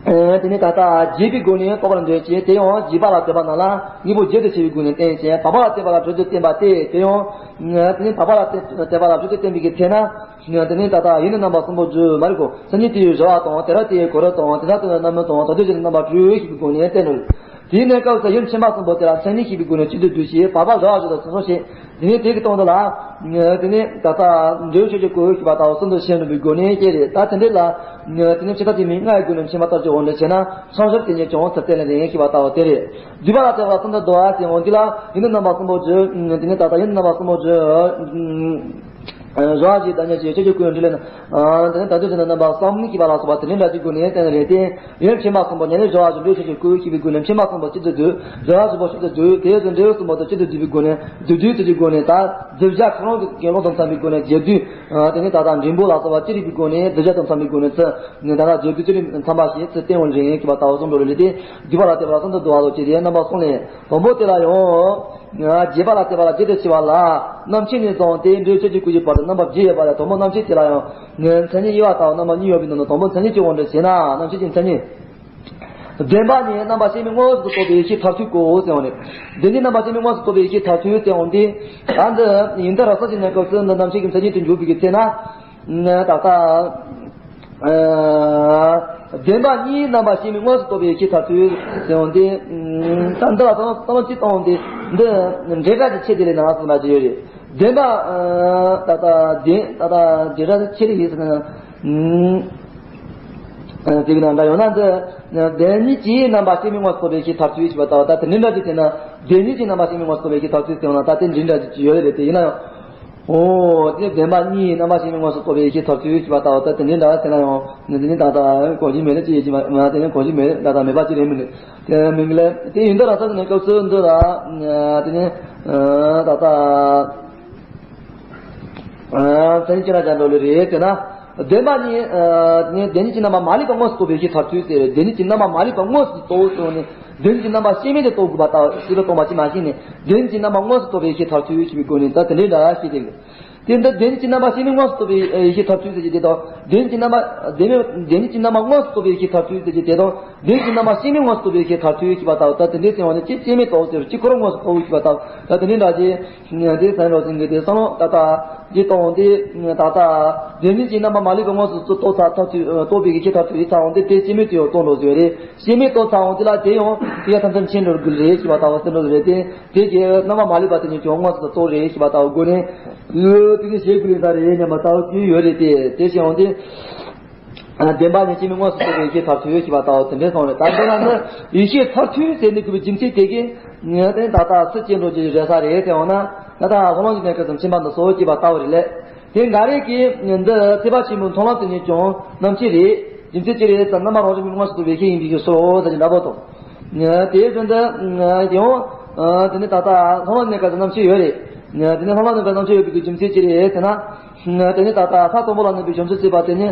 དེ་ནི་ད་ལྟ་རྒྱས་པའི་སྒོ་ནས་དཔོག་པར་འདོད་ཅེས། དེ་ཡང་རྒྱས་པ་ལ་དད་པ་ན་ལ་དངོས་པོ་རྒྱས་པར་བྱེད་པའི་སྒོ་ནས་བསྟན་ཅིང་། དཔག་པ་ལ་དད་པ་ལ་སྤྲོས་བྲལ་བསྟན་པ་སྟེ། དེ་ཡང་དེ་ནི་དཔག་པ་ལ་དད་པ་ལ་སྤྲོས་བྲལ་བསྟན་པའི་གི་ཚེ་ན། དེ་ནི་ད་ལྟ་ཡུལ་ནི་རྣམ་པ་གསུམ་པོ་བརྗོད་མ་རིག་གོ། མཚན་ཉིད་དེ་ཡི་རོལ་པ་དང་། དེ་ར་དེ་ཡི་གོ་རིམ་དང་། དེ་དག་དེ་ཡི་རྣམ་སྨིན་དང་། དོན་དམ་ཅན་ནི་རྣམ་པར་གྲོལ་ཞེས་པའི་སྒོ་ནས་བསྟན་ནོ། དེའི་གནས་སྐབས་སུ་ཡུལ་ཕྱི་མ་གསུམ་པོ་དེ་ལ་མཚན་ཉིད་ཞེས་པའི་སྒོ་ནས་གཅིག་ཏུ་བསྡུས་ཤིང་། བར་པ་རོལ་པ་བཞི་དང་སོ་སོར་བཤད། དེ་ནས་དེ་གི་སྟེང་དུ་ལ། དེ་ནས་ད་ལྟ་འབྲས་བུ་ཆོས་ཀྱི་སྐུ་ཞེས་པ་ལྟ་བུ་གསུམ་དུ་བཤད་ནུས་པའི་སྒོ་ནས་བཤད་རེད། ད་དེ་འདྲ་ལ། དེ་ནས་ཕྱི་ལྟར་གྱི་མན་ངག་གི་སྒོ་ནས་ཕྱི་མ་ལྟར་གྱི་དབང་དུ་བྱས་ན། མཚམས་སྦྱར་དེ་ཉིད་ཀྱང་ཚུར་བསྟན་ལེ་རེད་ཞེས་པ་ལྟ་བུ་དེ་རེད། བསྡུས་པ་ལ་དད་པ་ལ་གསོལ་འདེབས་བསྡུ་བ་ཟེར་འོང་དེ་ལ། ཡུལ་ནི་རྣམ་པ་གསུམ་པོ་བརྗོད། དེ་ནས་ད་ལྟ་ཡུལ་ནི་རྣམ་པ་གསུམ་པོ་བརྗོད། རོལ་པ་བཞིའི་བདག་ཉིད་ཀྱི་ཆོས་ཀྱི་སྐུའི་འཕྲིན་ལས་ནི། དེ་ནས་དོན་དམ་ཅན་ནི་རྣམ་པ་གསུམ་ཞེས་པ་ལ་སོགས་པ་དེ་འདྲ་འདྲ་གི་སྒོ་ནས་བསྟན་ནི་རེད་དེ། ཡུལ་ཕྱི་མ་གསུམ་པོ་ཉིད་ནི་རོལ་པ་བཞི་འབྲས་བུ་ཆོས་ཀྱི་སྐུ་ཞེས་པའི་སྒོ་ནས་ཕྱི་མ་གསུམ་པོ་གཅིག་ཏུ་བསྡུས། རོལ་པ་བཞི་པོ་གཅིག་ཏུ་བསྡུས། དེའི་ཚེ་འབྲས་བུ་གསུམ་པོ་དེ་གཅིག་ཏུ་བསྡུས་པའི་སྒོ་ནས། བསྡུས་བསྡུས་ཚུལ་གྱི་སྒོ་ནས་ད་བསྡུ་བྱ་ཁོ་རང་གི་དགེ་སློང་དང་འཚམ་པའི་སྒོ་ནས་རྒྱས་བསྡུས། དེ་ནས་ད་ལྟ་འབྲིང་པོ་ལ་སོགས་པ་ཅི་རིགས་པའི་སྒོ་ནས་བསྡུ་བྱ་དང་འཚམ་པའི་སྒོ་ནས་ཚུར། ད་ལྟ་རྒྱས་བསྡུས་ཅི་རིགས་འཚམ་པ་ཞིག་ཚུར་བསྟན་འོང་རེད་ཞེས་པ་ལྟ་བུ་གསུངས་འགྲོ་ལེ་རེད་དེ། བསྡུས་པ་ལ་དད་པ་ལ་གསོལ་འདེབས་བསྡུ་བ་ལོ་ཅེས་དེའི་རྣམ་པ་གསུམ་ལས། དང་པོ་དེ་ལ་ཡང་། རྒྱས་པ་ལ་དད་པ་ལ་རྗེས་སུ་ཤེས་པ་ལ། རྣམ་མཁྱེན་ནས་བཟུང་སྟེ་འབྲས་བུ་ཆོས་ཀྱི་སྐུ་ཡི་བར་དུ་རྣམ་པ་བརྒྱད་ཡོད་པ་ལས། དང་པོ་རྣམ་མཁྱེན་དེ་ལ་ཡང་། མཚན་ཉིད་དབྱེ་བ་ལྟ་བུ་རྣམ་པ་གཉིས་ཡོད་པའི་ནང་ནས། དང་པོ་མཚན་ཉིད་ཀྱི་དབང་དུ་བྱས་ན། རྣམ་མཁྱེན་གྱི་མཚན་ཉིད། བདེན་པ་གཉིས་རྣམ་པ་ཤེས་མིན་དངོས་སུ་རྟོགས་པའི་ཡེ་ཤེས་མཐར་ཐུག་གོ་ཟེར་བ་ནི། བདེན་གཉིས་རྣམ་པ་ཤེས་མིན་དངོས་སུ་རྟོགས་པའི་ཡེ་ཤེས་མཐར་ཐུག་ཟེར་བ་འདི། ད་འདི་ཡིན་ད་ར་ས་ཅིག་གནས་སྐབས་སུ་འདི་རྣམ་ཤེས་ཀྱི་མཚན་ཉིད་དུ་འཇུག་པའི་གི་ཚེ་ན། ད་ལྟ། བདེན་པ་གཉིས་རྣམ་པ་ཤེས་མིན་དངོས་སུ་རྟོགས་པའི་ཡེ་ཤེས་མཐར་ཐུག་ཟེར་བ་འདི། ད་འདི་ལ་བསམ་བློ་ཅི་གཏོང་འདི། འདི་འབྲེལ་སྒྲ་གྱི་ཆེད་དེ་ལས་ནང་ལ་གསུངས་པ་ཅི་ཡོད་རེད། བདེན་པ། ད་ལྟ་བདེན་ད་ལྟ་འབྲེལ་སྒྲ་ཆེད་ལས་ཡིན་ཟེར་ན། དེ་གི་ནང་འདྲ་ཡོང་ན་འདི། བདེན་གཉིས་ཀྱི་རྣམ་པ་ཤེས་མིན་དངོས་སུ་རྟོགས་པའི་ཡེ་ཤེས་མཐར་ཐུག་ཞེས་པ་ལྟ་བུ་ད་དེ་འདྲ་འདྲ་ཅིག་བྱས་ན། བདེན་གཉིས་ཀྱི་རྣམ་པ་ཤེས་མིན་དངོས་སུ་རྟོགས་པའི་ཡེ་ཤེས་མཐར་ཐུག་ཟེར་ཡོང་ན་ད་དེ་འདྲ་འདྲ་ཅིག་ཡོད་རེད་དེ་ཡིན་ན་ཡང་། ཨོ། དེ་བདེན་པ་གཉིས་རྣམ་པ་ཤེས་མིན་དངོས་སུ་རྟོགས་པའི་ཡེ་ཤེས་མཐར་ཐུག་ཞེས་པ་ལྟ་བུ་ད་དེ་འདྲ་འདྲ་ཟེར་ན་ཡང་། དེ་ནི་ད་ལྟ་གོང་བཞིན་མེད་ན་ཅི་ཡེ་ཅི་མ་དེ་ནི་གོང་བཞིན་མེད་ད་ལྟ་མེད་པ་ཅི་རེད་མིན་ནི། དེ་མིན་ལས་དེ་ཡིན་ད་ར་ས་ནས་སྐབས་སུ་འདི་ལ། དེ་ནི། ད་ལྟ། ཨ། མཚན་ཉིད་ཅི་ལ་སྦྱར་འགྲོ་ལེ་རེད་ཟེར་ན། བདེན་པ་ནི། ཨ། ནི་བདེན་གཉིས་ཀྱི་རྣམ་པ་མ་ལུས་པ་དངོས་སུ་རྟོགས་པའི་ཡེ་ཤེས་མཐར་ཐུག་ཟེར། བདེན་གཉིས་ཀྱི་རྣམ་པ་མ་ལུས་པ་དངོས་སུ་རྟོགས་ཟེར་ནས། བདེན་གཉིས་ཀྱི་རྣམ་པ་ཤེས་མིན་དེ་རྟོགས་དགོས་པ་ལྟ་བུ་ཞེས་པ་སྟོང་པ་ཅི་མ་ཤེས་ནས། བདེན་གཉིས་ཀྱི་རྣམ་པ་དངོས་སུ་རྟོགས་པའི་ཡེ་ཤེས་མཐར་ཐུག་ཞེས་པའི་སྒོ་ནས་ད་དེ་འདྲའི་འདྲ་བ་ཞིག་དེ་རེད། དེ་འདི་བདེན་གཉིས་ཀྱི་རྣམ་པ་ཤེས་མིན་དངོས་སུ་རྟོགས་པའི་ཡེ་ཤེས་མཐར་ཐུག་ཟེར་གྱི་དེ་དང་། བདེན་གཉིས་ཀྱི་རྣམ་པ་བདེན་མེད་བདེན་གཉིས་ཀྱི་རྣམ་པ་དངོས་སུ་རྟོགས་པའི་ཡེ་ཤེས་མཐར་ཐུག་ཟེར་གྱི་དེ་དང་། བདེན་གྱི་རྣམ་པ་ཤེས་མིན་དངོས་སུ་རྟོགས་པའི་ཡེ་ཤེས་མཐར་ཐུག་ཞེས་པ་ལྟ་བུ་ད་དེ་འདྲའི་ཟེར་བ་ནི་གཅིག་སྐྱེ་མེད་རྟོགས་ཟེར་གཅིག་ཁོ་རང་དངོས་སུ་རྟོགས་ཞེས་པ་ལྟ་བུ་ད་དེ་འདྲའི་འདྲ་ཞིག་དེ་ཟེར་རོགས་ཟེར་གྱི་དེ་བསམ་བློ་ད་ལྟ་ཇི་གཏོང་དེ་ད་ལྟ་བདེན་གཉིས་ཀྱི་རྣམ་པ་མ་ལུས་པ་དངོས་སུ་རྟོགས་ཚར་མཐར་ཐུག་རྟོགས་པའི་ཡེ་ཤེས་མཐར་ཐུག་ཡིན་ཚར་འོང་དེ་དེ་སྐྱེ་མེད་དུ་ཡང་གཏོང་རོགས་ཟེར་བ་རེད། སྐྱེ་མེད་རྟོགས་ཚར་འོང་དེ་ལ་དེ་ཡང་དེ་ཡང་ཐམས་ཅད་མཁྱེན་འགྲོ་དགོས་རེད་ཞེས་པ་ལྟ་བུ་ཟེར་འགྲོ་རེད་དེ། དེ་གའི་རྣམ་པ་མ་ལུས་པ་དེ་ཉིད་ཀྱང་དངོས་སུ་རྟོགས་རེད་ཞེས་པ་ལྟ་བུ་སྒོ་ནས། ཨོ། དེ་ནི་ཞེས་དགོས་ལེ་ས་རེད་སྙམ་པ་ལྟ་བུ་དེ་ཡོད་རེད་དེ། དེ་བྱས་འོང་དེ། བདེན་པ་ནི་སྐྱེ་མེད་དངོས་སུ་རྟོགས་པའི་ཡེ་ཤེས་མཐར་ཐུག་ཡོད་ཞེས་པ་ལྟ་བུ་དེ་འདྲའི་སོང་རེད། ད་འདི་ན་ནི་ཡེ་ཤེས་མཐར་ཐུག་ཟེར་ནས་དགོས་པའི་རྒྱུ་མཚན་དེ་གས་ངས་དེ་ད་ལྟ་སུ་སྐྱེ་འགྲོ་རྒྱུ་རེད་ས་རེད་ཟེར་འོང་ན། ད་ལྟ་ལྷོ་ལམ་གྱི་གནས་སྐབས་སུ་མཁྱེན་པ་འདི་སོ་ཞེས་པ་ལྟ་བུ་རེད་ལས། དེ་འགའ་རེ་གིས་འདི་ཐེག་པ་ཆེན་པོའི་མཐོང་ལམ་དེ་ཉིད་ཀྱང་རྣམ་མཁྱེན་རེད། རྒྱུ་མཚན་ཅི་རེད་ཟེར་ན་རྣམ་པ་རང་བཞིན་མངོན་སུམ་དུ་བའི་ཤེས་ཡིན་པའི་ཕྱིར་རོ་ཟེར་གྱི་འདྲ་པོ་དང་། དེའི་དོན་དུ་ཡང་དེ་ནི་ད་ལྟ་ལྷོ་ལམ་གནས་སྐབས་སུ་རྣམ་མཁྱེན་ཡོད་རེད། དེ་ནི་ལྷོ་ལམ་གནས་སྐབས་རྣམ་མཁྱེན་ཡོད་པའི་རྒྱུ་མཚན་ཅི་རེད་ཟེར་ན། དེ་ནི་ད་ལྟ་ས་དང་པོ་ལ་གནས་པའི་བྱང་ཆུབ་སེམས་དཔའ་དེ་ནི།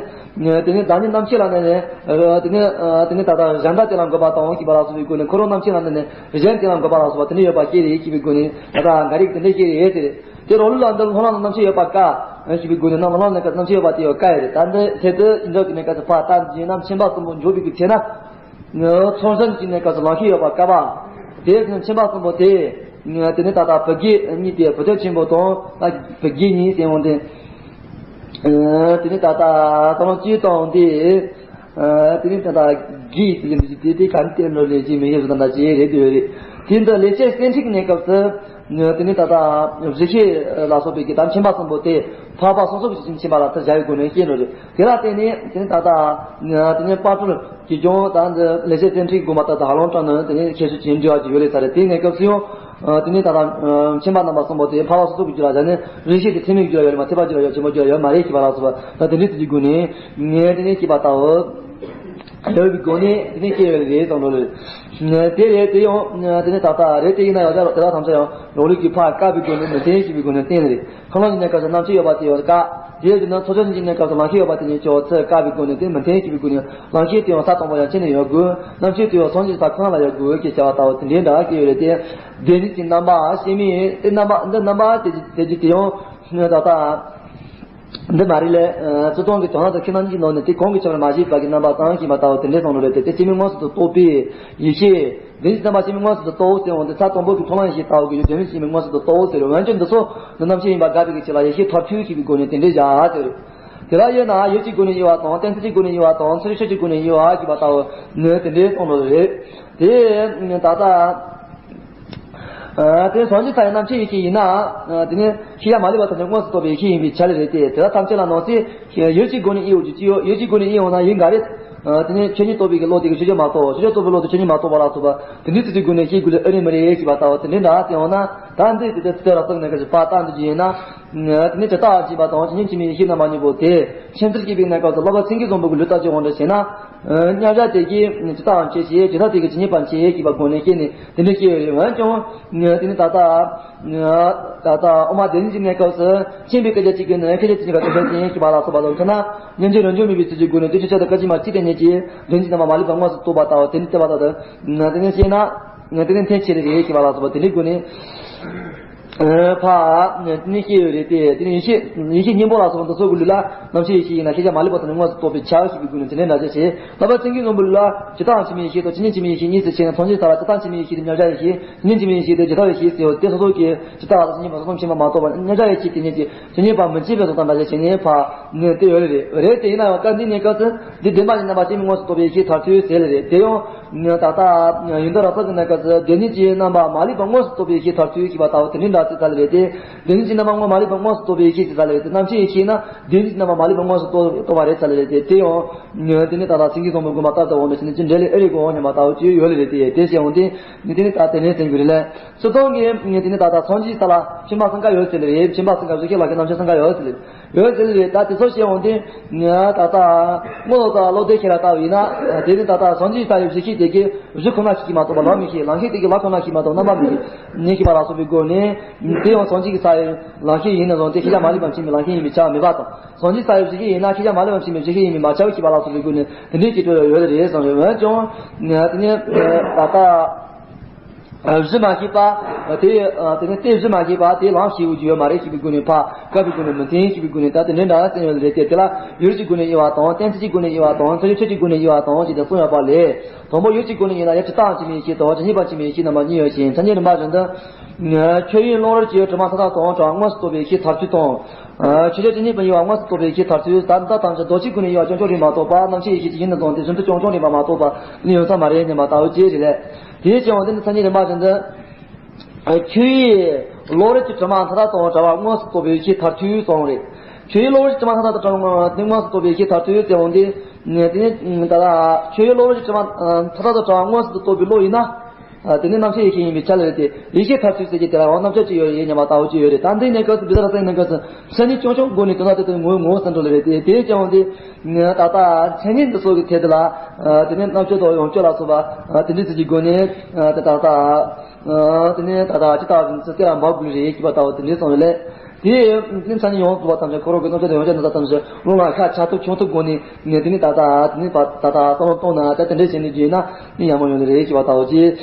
དེ་ནི་བདག་ཉིད་རྣམ་མཁྱེན་ལ་གནས་ནས། དེ་ནི་དེ་ནི་ད་ལྟ་གཞན་དག་དེ་ལ་འགོད་པ་དང་ཞེས་པ་ལ་སོགས་པའི་སྒོ་ནས་ཁོ་རང་རྣམ་མཁྱེན་ལ་གནས་ནས་གཞན་དེ་ལ་འགོད་པ་ལ་སོགས་པ་དེ་ནི་ཡོད་པ་སྐྱེ་རེ་ཞེས་པའི་སྒོ་ནས་ད་ལྟ་འགའ་རེ་གིས་དེ་འདྲ་སྐྱེ་རེ་ཟེར། དེ་རོ་ལུ་ལ་འདི་ལྷོ་ལམ་རྣམ་མཁྱེན་ཡོད་པ་དཀའ། ཞེས་པའི་སྒོ་ནས་ནང་ལྷོ་ལམ་གནས་སྐབས་རྣམ་མཁྱེན་ཡོད་པ་དེ་ཡང་དཀའ་ཡོད་རེད། ད་འདི་ཐད་དུ་ཡིན་འདྲ་གི་གནས་སྐབས་སུ་ཕར་ལྟ་འདི་རྣམ་མཁྱེན་པ་གསུམ་པོ་འཇོག་པའི་གི་ཚེ་ན། ཚོགས་ཞིང་གི་གནས་སྐབས་སུ་ལམ་ཤེས་ཡོད་པ་དཀའ་བ། དེ་ནི་མཁྱེན་པ་གསུམ་པོ་དེ། དེ་ནི་ད་ལྟ་བུ་དགེ་གཉིས་ཏེ་བུ་སྟོན་ཆེན་པོ་དང་བུ་དགེ་གཉིས་ཟེར་འོང་སྟེ། དེ་ནི་ད་ལྟ་ཐོག་མ་སྤྱི་དང་དེ། དེ་ནི་ད་ལྟ་དགེ་དེ་དེ་དེ་ག་ནི་བསྟན་འགྲོ་ལས་ཀྱི་མི་ཡོད་ཟེར་ད་ཅི་རེད་དེ་རེད། དེ་འདི་ལེགས་བཤད་སེང་ཁྲི་གི་གནས་སྐབས་སུ། དེ་ནི་ད་ལྟ་རིགས་ཤེས་ལ་སོགས་པའི་གི་ད་མཁྱེན་པ་གསུམ་པོ་དེ་འཕགས་པ་སོ་སོ་གི་ཆོས་ཅན་མཁྱེན་པ་ལ་ཐུགས་བཞག་པའི་སྒོ་ནས་སྐྱེས་འགྲོ་རེད། དེ་ལ་བརྟེན་ནས་དེ་ནི་ད་ལྟ་དེ་ནི་དཔལ་སྤྲུལ་གྱི་ཀྱང་ད་འདི་ལེགས་བཤད་སེང་ཁྲིའི་དགོངས་པ་ལྟར་དུ་ཧ་ལམ་དྲངས་ནས་དེ་ནི་ཁྱད་ཆོས་ཅན་འདྲ་བ་ཅིག་ཡོད་རེད་ས་རེད། དེའི་གནས་སྐབས་སུ་ཡང་དེ་ནི་ད་ལྟ་མཁྱེན་པ་རྣམ་པ་གསུམ་པོ་དེ་འཕགས་པ་སོ་སོ་གི་རྒྱུད་ལ་བཞག་ནས་རིགས་ཤེས་དེ་ཚད་མའི་རྒྱུད་ལ་ཡོད་རེད་མ་ཐེག་པ་རྒྱུད་ལ་ཡོད་ཆེན་པོ་རྒྱུད་ལ་ཡོད་མ་རེད་ཞེས་པ་ལ་སོགས་པ་ད་དེ་འདྲའི་ཚུལ་གྱི་སྒོ་ནས་ངས་དེ་ནི་སྐྱེས་པ་ལྟ་བུ། ཡོད་པའི་སྒོ་ནས་དེ་ནས་སྐྱེ་ཡོད་རེད་དང་འགྲོ་ལེ། དེ་རེད་དེ་ཡང་དེ་ནས་ད་ལྟ་རེད་དེ་ཡིན་ན་ཡང་དེ་དག་ཐམས་ཅད་ཡང་རང་ལུགས་ཀྱི་ཕར་བཀག་པའི་སྒོ་ནས་མི་མཐུན་ཞེས་པའི་སྒོ་ནས་བསྟན་རེད། ཁ་ལོ་ཡིན་ན་སྐབས་སུ་རྣམ་མཁྱེན་ཡོད་པ་དེ་ཡང་བཀག་དེ་ཡང་དེ་ནི་ཚོགས་ཆོས་ཡིན་ན་སྐབས་སུ་ལམ་ཤེས་ཡོད་པ་དེ་ནི་ཅོག་ཚེ་བཀག་པའི་སྒོ་ནས་དེ་མི་མཐུན་ཞེས་པའི་སྒོ་ནས་ལམ་ཤེས་དེ་ཡང་ས་དང་པོ་ཡང་ཕྱེ་ནས་ཡོད་དགོས། རྣམ་མཁྱེན་དེ་ཡང་སངས་རྒྱས་ས་གང་ལ་ཡོད་དགོས་ཀྱི་བྱ་བ་ལྟ་བུ་དེ་འདྲའི་འདྲ་སྐྱེ་ཡོད་རེད་དེ། བདེན་གཉིས་ཀྱི་རྣམ་པ་ཤེས་མིན་དེ་རྣམ་པ་འདི་རྣམ་པ་དེ་དེ་དེ་ཡང་ད་ལྟ། འདི་མ་རེད་ལས། སྤྱིར་བཏང་གི་དོན་དག་དང་ཁྱིམ་ནང་གཉིས་ཀྱི་ནང་ནས་དེ་གང་གི་ཆ་ལ་མ་ཤེས་པ་གི་རྣམ་པ་གཙང་ཞིང་མ་ལྟ་བུ་དེ་འདྲའི་སོང་ནོ་རེད་དེ། དེ་སྐྱེ་མེད་དངོས་སུ་དུ་རྟོགས་པའི་ཡེ་ཤེས། བདེན་གཉིས་རྣམ་པ་སྐྱེ་མེད་དངོས་སུ་དུ་རྟོགས་ཟེར་འོང་དེ་ས་དང་པོ་གི་ཐོག་མ་ཡེ་ཤེས་ལྟ་བུ་གི་བདེན་མེད་སྐྱེ་མེད་དངོས་སུ་དུ་རྟོགས་ཟེར་རེད། འོན་ཀྱང་འདི་ཚོ་འདི་རྣམ་ཤེས་ཡིན་པ་དགག་པའི་གི་ཆེད་ལ་ཡེ་ཤེས་མཐར་ཐུག་ཞེས་པའི་སྒོ་ནས་དེ་འདྲའི་བཞག་ཟེར་རེད། དེ་ལ་དབྱེ་ན་ཡུལ་གྱི་སྒོ་ནས་དབྱེ་བ་དང་གཏན་ཚིགས་ཀྱི་སྒོ་ནས་དབྱེ་བ་དང་ཚུལ་ཁྲིམས་ཀྱི་སྒོ་ནས་དབྱེ་བ་ཞེས་པ་ལྟ་བུ་ནི་དེ་འདྲའི་སོང་ནོ་རེད། དེ་ད་ལྟ། དེ་སངས་རྒྱས་ས་ཡི་རྣམ་མཁྱེན་ཡེ་ཤེས་ཡིན་ན། དེ་ནི་ཤེས་བྱ་མ་ལུས་པ་ཐམས་ཅད་དངོས་སུ་རྟོགས་པའི་ཡེ་ཤེས་ཡིན་པའི་ཆ་ལ་རེད་དེ། དེ་དག་ཐམས་ཅད་ལ་ནང་གསེས་ཡུལ་གྱི་སྒོ་ནས་དབྱེ་བ་ཅི་ཡོད། ཡུལ་གྱི་སྒོ་ནས་དབྱེ་འོང་ན་ཡུལ་འགའ་རེ། དེ་ནི་ཆོས་ཉིད་རྟོགས་པའི་གི་བློ་དེ་གིས་ཆོས་ཅན་མ་རྟོགས། ཆོས་ཅན་རྟོགས་པའི་བློ་དེ་ཆོས་ཉིད་མ་རྟོགས་པ་ལ་སོགས་པ་དེ་འདྲའི་ཚུལ་གྱི་སྒོ་ནས་ཤེས་དགོས་ལ་ཨེ་རེད་མི་རེད་ཞེས་པ་ལྟ་བུ་དེ་འདྲའི་འདྲ་དེ་འོང་ན་ད་འདི་དེ་དེ་ཚུལ་རབ་གསལ་གནས་སྐབས་སུ་ཕར་བལྟ་འདི་ཅི་ཡིན་ན། དེ་ནི་ཇི་ལྟ་བ་ཅེས་པ་དང་ཇི་སྙེད་ཅིག་མིན་ཡེ་ཤེས་རྣམ་པ་གཉིས་པོ་དེ་མཁྱེན་ཚུལ་སྐྱེས་པའི་གནས་སྐབས་སུ་བསླབ་པ་མཚན་གྱི་བཟང་པོ་གི་ལུགས་ལྟར་གྱི་དབང་དུ་བྱས་ན། མཉམ་བཞག་དེ་གིས་ཇི་ལྟའང་ཆོས་ཅན། ཇི་ལྟ་དེ་གིས་ཇི་སྙེད་པའང་ཆོས་ཅན་ཞེས་པ་སྒོ་ནས་བཤད་ནས་དེ་འདྲ་བཤད་ཡོད་རེད། འོན་ཀྱང་། དེ་ནི་ད་ལྟ། ད་ལྟ་དབུ་མ་སྡེ་གཉིས་ཀྱི་གནས་སྐབས་སུ་མཁྱེན་པའི་སྐད་ཆ་གཅིག་གིས་ནི་སྐད་ཆ་གཅིག་གཉིས་ཀ་དོན་ཕན་ཅན་ཞེས་པ་ལ་སོགས་པ་ལ་མཚོན་ན། སྙན་འཇེབས་རང་བྱུང་མིན་པའི་ཚུལ་གྱི་སྒོ་ནས་དེ་ཆོས་ཅན་དང་སྐད་ཅིག་མ་གཅིག་ཏུ་ཉིད་ཀྱི་བདེན་གཉིས་རྣམ་པ་མ་ལུས་པ་དངོས་སུ་རྟོགས་པ་ལྟ་བུ་དེ་ནི་བལྟས་པ་ལྟ་བུ་དེ་ནི་བཤད་ན། དེ་ནི་ཕན་ཆེ་རེད་ཞེས་པ་ལ་སོགས་པ་དེ་འདྲའི་སྒོ་ནས། ཕ་ནི་ཤེས་ཡོད་རེད་དེ། དེ་ནི་ཡེ་ཤེས་ཡེ་ཤེས་གཉེན་པོ་ལ་སོགས་པ་འདི་ཚོ་གི་ལུས་ལ་རྣམ་ཤེས་ཡེ་ཤེས་ཡིན་ན་ཤེས་བྱ་མ་ལུས་པ་དང་ནི་དངོས་སུ་རྟོགས་པའི་ཆ་ཞེས་པའི་སྒོ་ནས་དེ་འདྲའི་འདྲ་ཆ་བྱེད། ལྷག་པར་སེང་གེ་བཟང་པོའི་ལུས་ལ་ཇི་ལྟའང་ཕྱི་མའི་ཡེ་ཤེས་དང་ཕྱི་ཉིན་ཕྱི་མའི་ཡེ་ཤེས་གཉིས་སུ་ཕྱེ་ནས་མཚོན་བྱེད་ས་ལ་ཇི་ལྟའང་ཕྱི་མའི་ཡེ་ཤེས་དེ་མཉམ་གཞག་ཡེ་ཤེས། ཕྱི་ཉིན་ཕྱི་མའི་ཡེ་ཤེས་དེ་ཇི་ལྟ་བའི་ཡེ་ཤེས་ཟེར་བ་དེ་སོ་སོ་གི་ཇི་ལྟ་བ་དང་ཕྱི་ཉིན་པ་སོ་སོ་མཁྱེན་པ་མ་གཏོགས་པ་མཉམ་གཞག་ཡེ་ཤེས་དེ་ཉིད་ཀྱི་ཇི་སྙེད་པ་མི་མཁྱེན་པའི་བཟོ་ལྟ་འདྲ་ཆ་བྱེད་ནས་ཕ་ནི་དེ་ཡོད་ལེ་རེད། རེད་དེ་ཡིན་ན་ཡང་སྐབས་འདི་ནས་སྐབས་སུ་འདི་བདེན་པ་ཡིན་ན་མ་སྐྱེས་མི་དངོས་སུ་རྟོགས་པའི་ཡེ་ཤེས་མཐར་ཐུག་ཟེར་ལེ་རེད། དེ་ཡང་ད་ལྟ་ཡོན་ཏན་རབ་གསལ་གྱི་གནས་སྐབས་སུ་བདེན་གཉིས་ཀྱི་རྣམ་པ་མ་ལུས་པ་དངོས་སུ་རྟོགས་པའི་ཡེ་ཤེས་མཐར་ཐུག་ཞེས་པ་ལྟ་བུ་དེ་འདྲའི་འདྲ་ཚིག་ཚ་ལེ་རེད་དེ། བདེན་གཉིས་ཀྱི་རྣམ་པ་དངོས་མ་ལུས་པ་དངོས་སུ་རྟོགས་པའི་ཡེ་ཤེས་ཀྱི་ཚ་ལེ་རེད་དེ། རྣམ་ཤེས་ཡེ་ཤེས་ན་བདེན་གཉིས་ཀྱི་རྣམ་པ་མ་ལུས་པ་དངོས་སུ་རྟོགས་རྟོགས་པ་རེད་ཚ་ལེ་རེད་དེ། དེ་ཡང་དེ་ནི་ད་ལྟ་སེང་གེ་བཟང་པོའི་དགོངས་པ་ལྟར་དུ་འོང་དུ་ཕྱིན་ནས་ཅི་འདྲ་ལེ་ཨེ་རེད་གོ་སྙམ་པ་ལྟ་བུ་ཅིག་ཡོད་ལེ་རེད་དེ། དེ་བཤད་འོང་དུས་ནི་དེ་ནི་ད་དེ་ནས་ཟེར་དགོས་རེད་ལེ། སྤྱིར་བཏང་གི་དེ་ནི་ད་ལྟ་སངས་རྒྱས་ས་ལ་ཁྱིམ་པ་སེང་གེ་ཡོད་ཟེར་ལེ་རེད། ཁྱིམ་པ་སེང་གེ་གཟུགས་ཁྱེར་ལ་ཁྱེར་རྣམ་ཤེས་སེང་གེ་ཡོད་ཟེར་ལེ་ཡོད་ཟེར་ལེ་རེད། ད་དེ་ཚོ་བཤད་འོང་དུས་ད་ལྟ་དངོས་ལོག་ལྟ་བློ་ལྡན་ཁྱེད་ལ་ལྟ་བ་ཡིན་ན་དེ་ནི་ད་ལྟ་སངས་རྒྱས་ས་ཡི་གཟུགས་ཤེས་དེ་གི་གཟུགས་ཁོ་ན་ཤེས་ཀྱི་མ་གཏོགས་པ་ལམ་མི་ཤེས། ལམ་ཤེས་དེ་གི་ལམ་ཁོ་ན་ཤེས་མ་གཏོགས་རྣམ་པ་མི་ཤེས། ཉན་ཤེས་པ་ལ་སོགས་པའི་སྒོ་ནས་དེ་ཡང་སངས་རྒྱས་ཀྱི་ས་ཡི་ལམ་ཤེས་ཡིན་ན་བཟུང་སྟེ་ཤེས་བྱ་མ་ལུས་པ་ཕྱིན་པའི་ལམ་ཤེས་ཡིན་པའི་ཆ་མེད་པ་དང་། སངས་རྒྱས་ས་ཡི་གཟུགས་ཤེས་ཡིན་ན་ཤེས་བྱ་མ་ལུས་པ་ཕྱིན་པའི་གཟུགས་ཤེས་ཡིན་པའི་མ་ཁྱབ་ཤེས་པ་ལ་སོགས་པའི་སྒོ་ནས་དེ་འདྲའི་སྐྱེ་བོ་ཡོད་རེད་བསམ་རེད། འོན་ཀྱང་དེ་ནི་ད་ལྟ་གཟུགས་མ་ཤེས་པ་དེ་དེ་ནི་དེ་གཟུགས་མ་ཤེས་པ་དེ་ལམ་ཤེས་འོས་ཀྱི་ཡོད་མ་རེད་ཞེས་པའི་སྒོ་ནས་ཕ་བཀག་པའི་སྒོ་ནས་མི་མཐུན་ཞེས་པའི་སྒོ་ནས་ད་དེ་འདྲའི་འདྲ་བསྟན་ཡོད་རེད་དེ། དེ་ལ་ཡུལ་གྱི་སྒོ་ནས་དབྱེ་བ་དང་། གཏན་ཚིགས་ཀྱི་སྒོ་ནས་དབྱེ་བ་དང་། མཚན་ཉིད་ཆོས་ཀྱི་སྒོ་ནས་དབྱེ་བ་དང་ཞེས་ཏེ་གསུངས་ཡོད་པ་ལས། དང་པོ་ཡུལ་གྱི་སྒོ་ནས་ཡིན་ན་ཡང་ཇི་ལྟའང་ཕྱི་མའི་ཡེ་ཤེས་དང་ཇི་སྙེད་པ་ཕྱི་མའི་ཡེ་ཤེས་རྣམ་པ་གཉིས་ཡོད་ཅིང་། མཚན་ཉིད་རིམ་པ་བཞིན་དུ། ཆོས་དབྱིངས་ཀློང་རིག་གི་དྲི་མ་མཐའ་དག་དང་བྲལ་བ་དངོས་སུ་རྟོགས་པའི་ཡེ་ཤེས་མཐར་ཐུག་དང་། ཆོས་ཅན་ཇི་སྙེད་པར་གཡེང་བ་དངོས་སུ་རྟོགས་པའི་ཡེ་ཤེས་མཐར་ཐུག་ད་ལྟ་ཐམས་ཅད་རྡོ་རྗེའི་སྒོ་ནས་དབྱེ་བ་རྐྱང་རྐྱང་རེད་མ་གཏོགས་པ། རྣམ་ཤེས་ཡེ་ཤེས་ཀྱི་ཡིན་ན་བཟུང་སྟེ་གཞན་དུ་རྐྱང་རྐྱང་རེད་པ་མ་གཏོགས་པ་ནི་ཡོད་ས་མ་རེད་སྙམ་པ་ལྟ་བུ་ཅིག་རེད་ལས། དེའི་ཕྱིར་འོང་དེ་ནི་མཚན་ཉིད་རིམ་པ་བཞིན་དུ། ཆོས་དབྱིངས་ཀློང་རིག་གི་དྲི་མ་མཐའ་དག་དང་བྲལ་བ་དངོས་སུ་རྟོགས་པའི་ཡེ་ཤེས་མཐར་ཐུག་གསུངས་རེད། ཆོས་དབྱིངས་ཀློང་རིག་གི་དྲི་མ་མཐའ་དག་དང་བྲལ་བ་དངོས་སུ་རྟོགས་པའི་ཡེ་ཤེས་མཐར་ཐུག་ཟེར་འོང་དུས། དེ་ནི་ད་ལྟ་ཆོས་དབྱིངས་ཀློང་རིག་གི་དྲི་མ་མཐའ་དག་དང་བྲལ་བ་དངོས་སུ་རྟོགས་པའི་བློ་ཡིན་ན། དེ་ནི་རྣམ་ཤེས་ཡེ་ཤེས་ཡིན་པའི་ཆ་ལ་རེད་དེ། ཡེ་ཤེས་མཐར་ཐུག་ཟེར་གྱི་དེ་ལ་ཡང་རྣམ་གཞག་ཅིག་ཡོད་རེད་སྙམ་པ་ལྟ་བུ་ཅིག་ཡོད་རེད། ད་འདི་ནས་སྐབས་སུ་བི་ད་ར་སའི་ནང་སྐབས་སུ་མཚན་ཉིད་རྐྱང་རྐྱང་སྒོ་ནས་དོན་དག་དེ་དོན་ངོ་བོའི་ངོ་བོ་ཟེར་འགྲོ་ལེ་རེད་དེ། དེ་ཡིན་ཀྱང་དེ་ད་ལྟ་མཚན་ཉིད་འདི་ཚོ་གི་ཐད་དུ་ལ་དེ་ནི་རྣམ་གཅོད་དང་ཡོངས་གཅོད་ལ་སོགས་པ་དེ་འདྲའི་ཚུལ་གྱི་སྒོ་ནས་དེ་ད་ལྟ། དེ་ནས་ད་ལྟ་ཅི་ལྟ་བ་ཚོ་དེ་ལ་འབབ་དགོས་རེད་ཅེས་པ་ལྟ་བུ་དེ་འདྲའི་གསུངས་ཡོད་ལས། དེ་ནི་མཚན་ཉིད་ཡོངས་སུ་རྫོགས་པ་ཐམས་ཅད་ཁོ་རང་གི་རྣམ་གཅོད་དང་ཡོངས་གཅོད་རྣམ་གཞག་ཐམས་ཅད་རླུང་ལ་ཤ་ཆགས་ཐུབ་ཆུང་ཐུབ་སྒོ་ནས་ངས་དེ་ནི་ད་ལྟ་དེ་ནི་ད་ལྟ་བསམ་བློ་གཏོང་ན་ད་དེ་འདྲའི་བྱས་ནས་བརྗོད་ན་ནི་ཡག་མོ་ཡོང་གི་རེད་ཅེས་པ་ལྟ་བུ་ཅིག་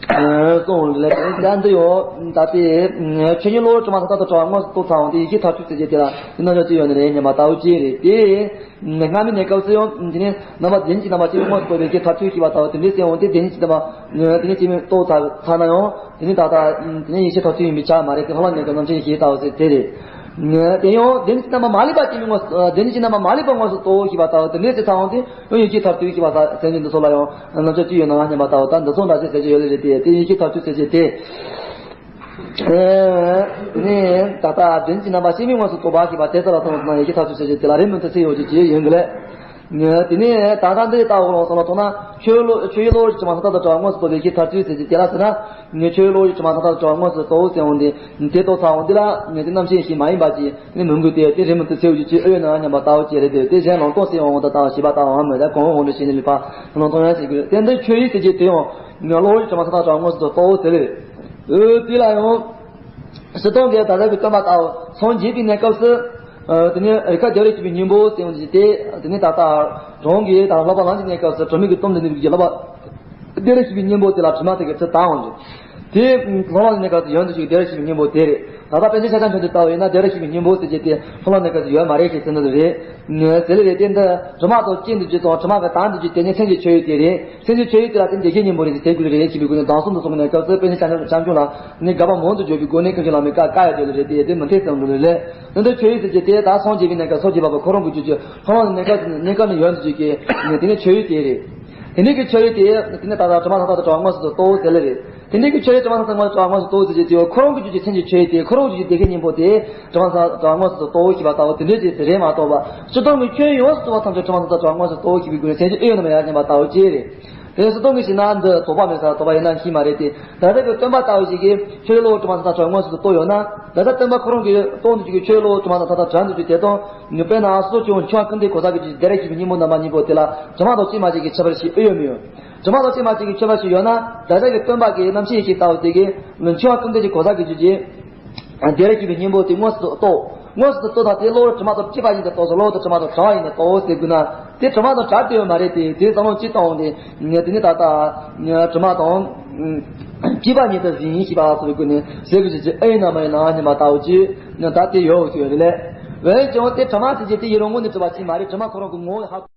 གསུངས་ཡོད་ལས། དེ་ནི་ད་འདི་ཡོད་ད་དེ་ཆོས་ཉིད་གློ་བུར་དྲི་མ་མཐའ་དག་ཏུ་བྲལ་བ་དངོས་སུ་རྟོགས་ཚར་འོང་དེ་ཡེ་ཤེས་མཐར་ཐུག་ཟེར་གྱི་དེ་ལ་དེ་རྣམ་གཞག་ཅིག་ཡོད་ནི་རེད་སྙམ་པ་ལྟ་བུ་ཅིག་རེད་དེ། སྔ་མའི་གནས་སྐབས་སུ་ཡང་དེ་ནས་རྣམ་པ་བདེན་གྱི་རྣམ་པ་ཅིག་དངོས་སུ་རྟོགས་པའི་ཡེ་ཤེས་མཐར་ཐུག་ཞེས་པ་ལྟ་བུ་དེ་འདྲའི་སེམས་འོང་སྟེ་བདེན་གྱི་རྣམ་པ་དེ་ནས་སྐྱེ་མེད་རྟོགས་ཚར་ཚར་ན་ཡང་དེ་ནས་ད་ལྟ་དེ་ནས་ཡེ་ཤེས་མཐར་ཐུག་ཡིན་པའི་ཆ་མ་རེད་དེ། ལྷག་པའི་གནས་སྐབས་རྣམ་མཁྱེན་ཡེ་ཤེས་ལྟ་བུ་ཟེར་དེ་རེད། དེ་ཡང་བདེན་གྱི་རྣམ་པ་མ་ལུས་པ་སྐྱེ་མེད་དངོས་སུ་བདེན་གྱི་རྣམ་པ་མ་ལུས་པ་དངོས་སུ་རྟོགས་ཞེས་པ་ལྟ་བུ་དེ་འདྲའི་ཟེར་ཚར་འོང་སྟེ་ཡང་ཡེ་ཤེས་མཐར་ཐུག་ཞེས་པ་ཟེར་ནས་འདི་ཚོ་ལ་ཡང་རྣམ་གཞག་ཅི་ཡོད་ན་སྙམ་པ་ལྟ་བུ་ད་འདི་ཚོ་འདྲ་ཅིག་ཟེར་གྱི་ཡོད་ལེ་རེད་དེ། དེ་ཡེ་ཤེས་མཐར་ཐུག་ཟེར་གྱི་དེ། དེ་ནས་ད་ལྟ་བདེན་གྱི་རྣམ་པ་སྐྱེ་མེད་དངོས་སུ་རྟོགས་པ་ཞེས་པ་དེ་ལྟར་ལ་སོང་ན་ཡེ་ཤེས་མཐར་ཐུག་ཟེར་གྱི་དེ་ལ་རེ་མུ་མཐུད་ཚེ་ཡོད་ཀྱི་ཅི་ཡིན་གྱི་ལས། དེ་ནས་ད་ལྟ་འདི་ལྟ་བུ་ལ་སོང་ལ་སོང་ན་ཆོས་ལོ་ཆོས་ཡི་བློ་ཡི་དྲི་མ་མཐའ་དག་ཏུ་བྲལ་བ་དངོས་སུ་རྟོགས་པའི་ཡེ་ཤེས་མཐར་ཐུག་ཟེར་གྱི་དེ་ལ་ཟེར་ན། ངས་ཆོས་ཡི་བློ་ཡི་དྲི་མ་མཐའ་དག་ཏུ་བྲལ་བ་དངོས་སུ་རྟོགས་ཟེར་འོང་དེ་དེ་རྟོགས་ཚར་འོང་དེ་ལ་ངས་དེ་རྣམ་མཁྱེན་ཡེ་ཤེས་མ་ཡིན་པ་ཅིག་ནི་མི་འགོས་ཏེ་དེ་རེ་མུ་མཐུད་ཚེ་ཡོད་ཀྱི་ཅི་ཨེ་ཡོད་ན་སྙམ་པ་ལྟ་བུ་ཅིག་རེད་དེ། དེ་གཞན་ལུང་རྟོགས་ཟེར་འོང་དང་ལྟ་བ་ཞེས་པ་ལྟ་བའམ་མི་ལ་གོང་འོག་འདྲ་ཞིག་ནི་ལུས་པ་ལུང་རྟོགས་ཡང་ཞིག་དགོས་དེ་འདི་ཆོས་ཡི་ཟེར་གྱི་དེ་ཡང་། ངས་བློ་ཡི་དྲི་མ་མཐའ་དག་ཏུ་བྲལ་བ་དངོས་སུ་རྟོགས་ཟེར་རེད། ཨོ་དེ་ལ་ཡང་སྤྱིར་བཏང་གི་ད་ལྟ་གི་སྟོན་པ་ལྟ་བུ་སངས་རྒྱས་པའི་གནས་སྐབས་སུ། དེ་ནས་རིགས་པ་བདེ་བར་གཤེགས་པའི་སྙིང་པོ་ཟེར་བ་ཞིག་སྟེ། དེ་ནས་ད་ལྟ་རང་གི་ད་བསླབ་པ་ལམ་གྱི་གནས་སྐབས་སུ་དྲི་མེད་ཀྱི་སྟོབས་ལྡན་ནས་ཀྱི་བསླབ་པ་བདེ་བར་གཤེགས་པའི་སྙིང་པོ་དེ་ལ་དྲི་མ་དེ་གི་ཚུལ་དང་འོང་ཞིང་། དེ་ལྷག་པའི་གནས་སྐབས་སུ་ཡོན་དུ་ཞུགས་བདེ་བར་གཤེགས་པའི་སྙིང་པོ་དེ་རེད། ད་ལྟ་པཎ་ཆེན་ཤཱཀྱ་མཆོག་འདི་ལྟ་བུ་ཡིན་ན་བདེ་བར་གཤེགས་པའི་སྙིང་པོ་ཟེར་གྱི་དེ་ལྷག་པའི་གནས་སྐབས་སུ་ཡོད་མ་རེད་ཞེས་ཟེར་ནི་རེད། ཟེར་ལེ་རེད་དེ་འདི་དྲི་མ་དང་བཅས་འདུ་རྒྱུ་དང་དྲི་མ་གི་དང་འདུ་རྒྱུ་དེ་ནི་སེམས་ཀྱི་ཆོས་ཡོད་དེ་རེད། སེམས་ཀྱི་ཆོས་ཡོད་དེ་ལ་དེ་བདེ་གཤེགས་སྙིང་པོ་རེད་དེ་ཟེར་དགོས་ཀྱི་རེད་ཞེས་པའི་སྒོ་ནས་གདམས་གསུམ་དུ་གསུངས་པའི་གནས་སྐབས་སུ་པཎ་ཆེན་ཤཱཀྱ་མཆོག་ལ་ནི་དགག་པ་མང་དུ་བརྗོད་པའི་སྒོ་ནས་ཀུན་མཁྱེན་བླ་མས་བཀའ་བཀའ་ཡང་བརྗོད་ལེ་རེད་དེ་དེ་མི་འཐད་ཙམ་འགྲོ་ལེ་ལས། དེ་འདི་ཆོས་ཡོད་ཟེར་གྱི་དེ་ད་སངས་རྒྱས་པའི་གནས་སྐབས་སངས་རྒྱས་པ་པོ་ཁོ་རང་གི་རྒྱུད་ཀྱི་ལྷག་པའི་གནས་སྐབས་གནས་སྐབས་ནས་ཡོན་དུ་རྒྱུད་ཀྱི་དེ་ནི་ཆོས་ཡོད་དེ་རེད། དེ་ནི་གི་ཆོས་ཡོད་དེ་དེ་ནི་ད་ལྟ་དྲི་མ་མཐའ་དག་ཏུ་བྲལ་བ་དངོས་སུ་རྟོགས་ཟེར་ལེ་རེད། དེ་འདྲའི་གི་ཆོས་ཡོད་དྲི་མ་མཐའ་དག་ཏུ་བྲལ་བ་དངོས་སུ་རྟོགས་ཟེར་གྱི་དེ་ཁོ་རང་གི་རྒྱུད་ཀྱི་སེམས་ཀྱི་ཆོས་ཡོད་དེ་ཁོ་རང་གི་རྒྱུད་བདེ་གཤེགས་སྙིང་པོ་དེ་དྲི་མ་མཐའ་དག་ཏུ་བྲལ་བ་དངོས་སུ་རྟོགས་ཞེས་པ་ལྟ་བུ་དེ་འདྲའི་ཅིག་ཟེར་རེད་མ་གཏོགས་པ། སྤྱིར་བཏང་གི་ཆོས་ཡོངས་སུ་རྫོགས་པ་ཐམས་ཅད་དྲི་མ་མཐའ་དག་ཏུ་བྲལ་བ་དངོས་སུ་རྟོགས་ཞེས་པའི་སྒོ་ནས་སེམས་ཀྱི་ཨེ་ཡོད་ན་མ་ཡོད་སྙམ་པ་ལྟ་བུ་ཅིག་རེད། དེ་སྤྱིར་བཏང་གི་ཞིག་ན་འདི་དོགས་པ་མེད་ས་དོགས་པ་ཡིན་ན་ཤེས་མ་རེད་དེ། ད་ལྟ་གི་སྟོན་པ་ལྟ་བུ་ཞིག་གིས་ཆོས་ཀློང་དྲི་མ་མཐའ་དག་ཏུ་བྲལ་བ་དངོས་སུ་རྟོགས་ཡོད་ན། ད་ལྟ་སྟོན་པ་ཁོ་རང་གིས་རྟོགས་འདུག་གི་ཆོས་ཀློང་དྲི་མ་མཐའ་དག་ཏུ་བྲལ་འདུག་གི་དེ་དང་། དཔེར་ན་སོ་སོ་ཆུང་འཆི་བ་ཀུན་ལྡན་གོ་ས་གི་རྒྱུད་བདེ་བར་གཤེགས་པའི་སྙིང་པོ་རྣམ་པ་གཉིས་པོ་དེ་ལ་དྲི་མ་དང་བཅས་མ་བཅས་ཀྱི་ཁྱད་པར་ཞིག་ཨེ་ཡོད་མི་ཡོད། དྲི་མ་དང་བཅས་མ་བཅས་ཀྱི་ཁྱད་པར་ཞིག་ཡོད་ན། ད་ལྟ་གི་སྟོན་པ་གི་རྣམ་མཁྱེན་ཡེ་ཤེས་ལྟ་བུ་དེ་གིས་འཆི་བ་ཀུན་ལྡན་གྱི་གོ་ས་གི་རྒྱུད་ཀྱི་བདེ་བར་གཤེགས་པའི་སྙིང་པོ་དེ་དངོས་སུ་རྟོགས། དངོས་སུ་རྟོགས་དང་དེ་གློ་བུར་དྲི་མ་དང་བཅས་པ་ཉིད་དུ་རྟོགས་སོ། གློ་བུར་དྲི་མ་དང་བྲལ་བ་ཉིད་དུ་རྟོགས་ཟེར་དགོས་ན། དེ་དྲི་མ་དང་བྲལ་ཏེ་ཡོད་མ་རེད་དེ། དེ་བསམ་བློ་ཅི་བཏང་འོང་དེ་དེ་ནི་ད་ལྟ་དྲི་མ་དང་ སྐྱེས་པ་ཉིད་དུ་ཟིན་ཡིན་ཤེས་པ་ཟེར་བའི་སྒོ་ནས་ཟེར་དགོས་ཀྱི་ཅི་ཨེ་ཡིན་ན་མ་ཡིན་ན་ཉི་མ་ལྟ་བུ་ཅི་ནི་ད་དེ་ཡོད་ཟེར་ཡོད་རེད་ལས། འོན་ཀྱང་དེ་དྲི་མ་ཟེར་གྱི་དེ་ཡི་རང་ངོས་ནས་དྲི་བ་ཅི་མ་རེད། དྲི་མ་ཁོ་རང་གི་ངོ་བོ་ཧ་གོ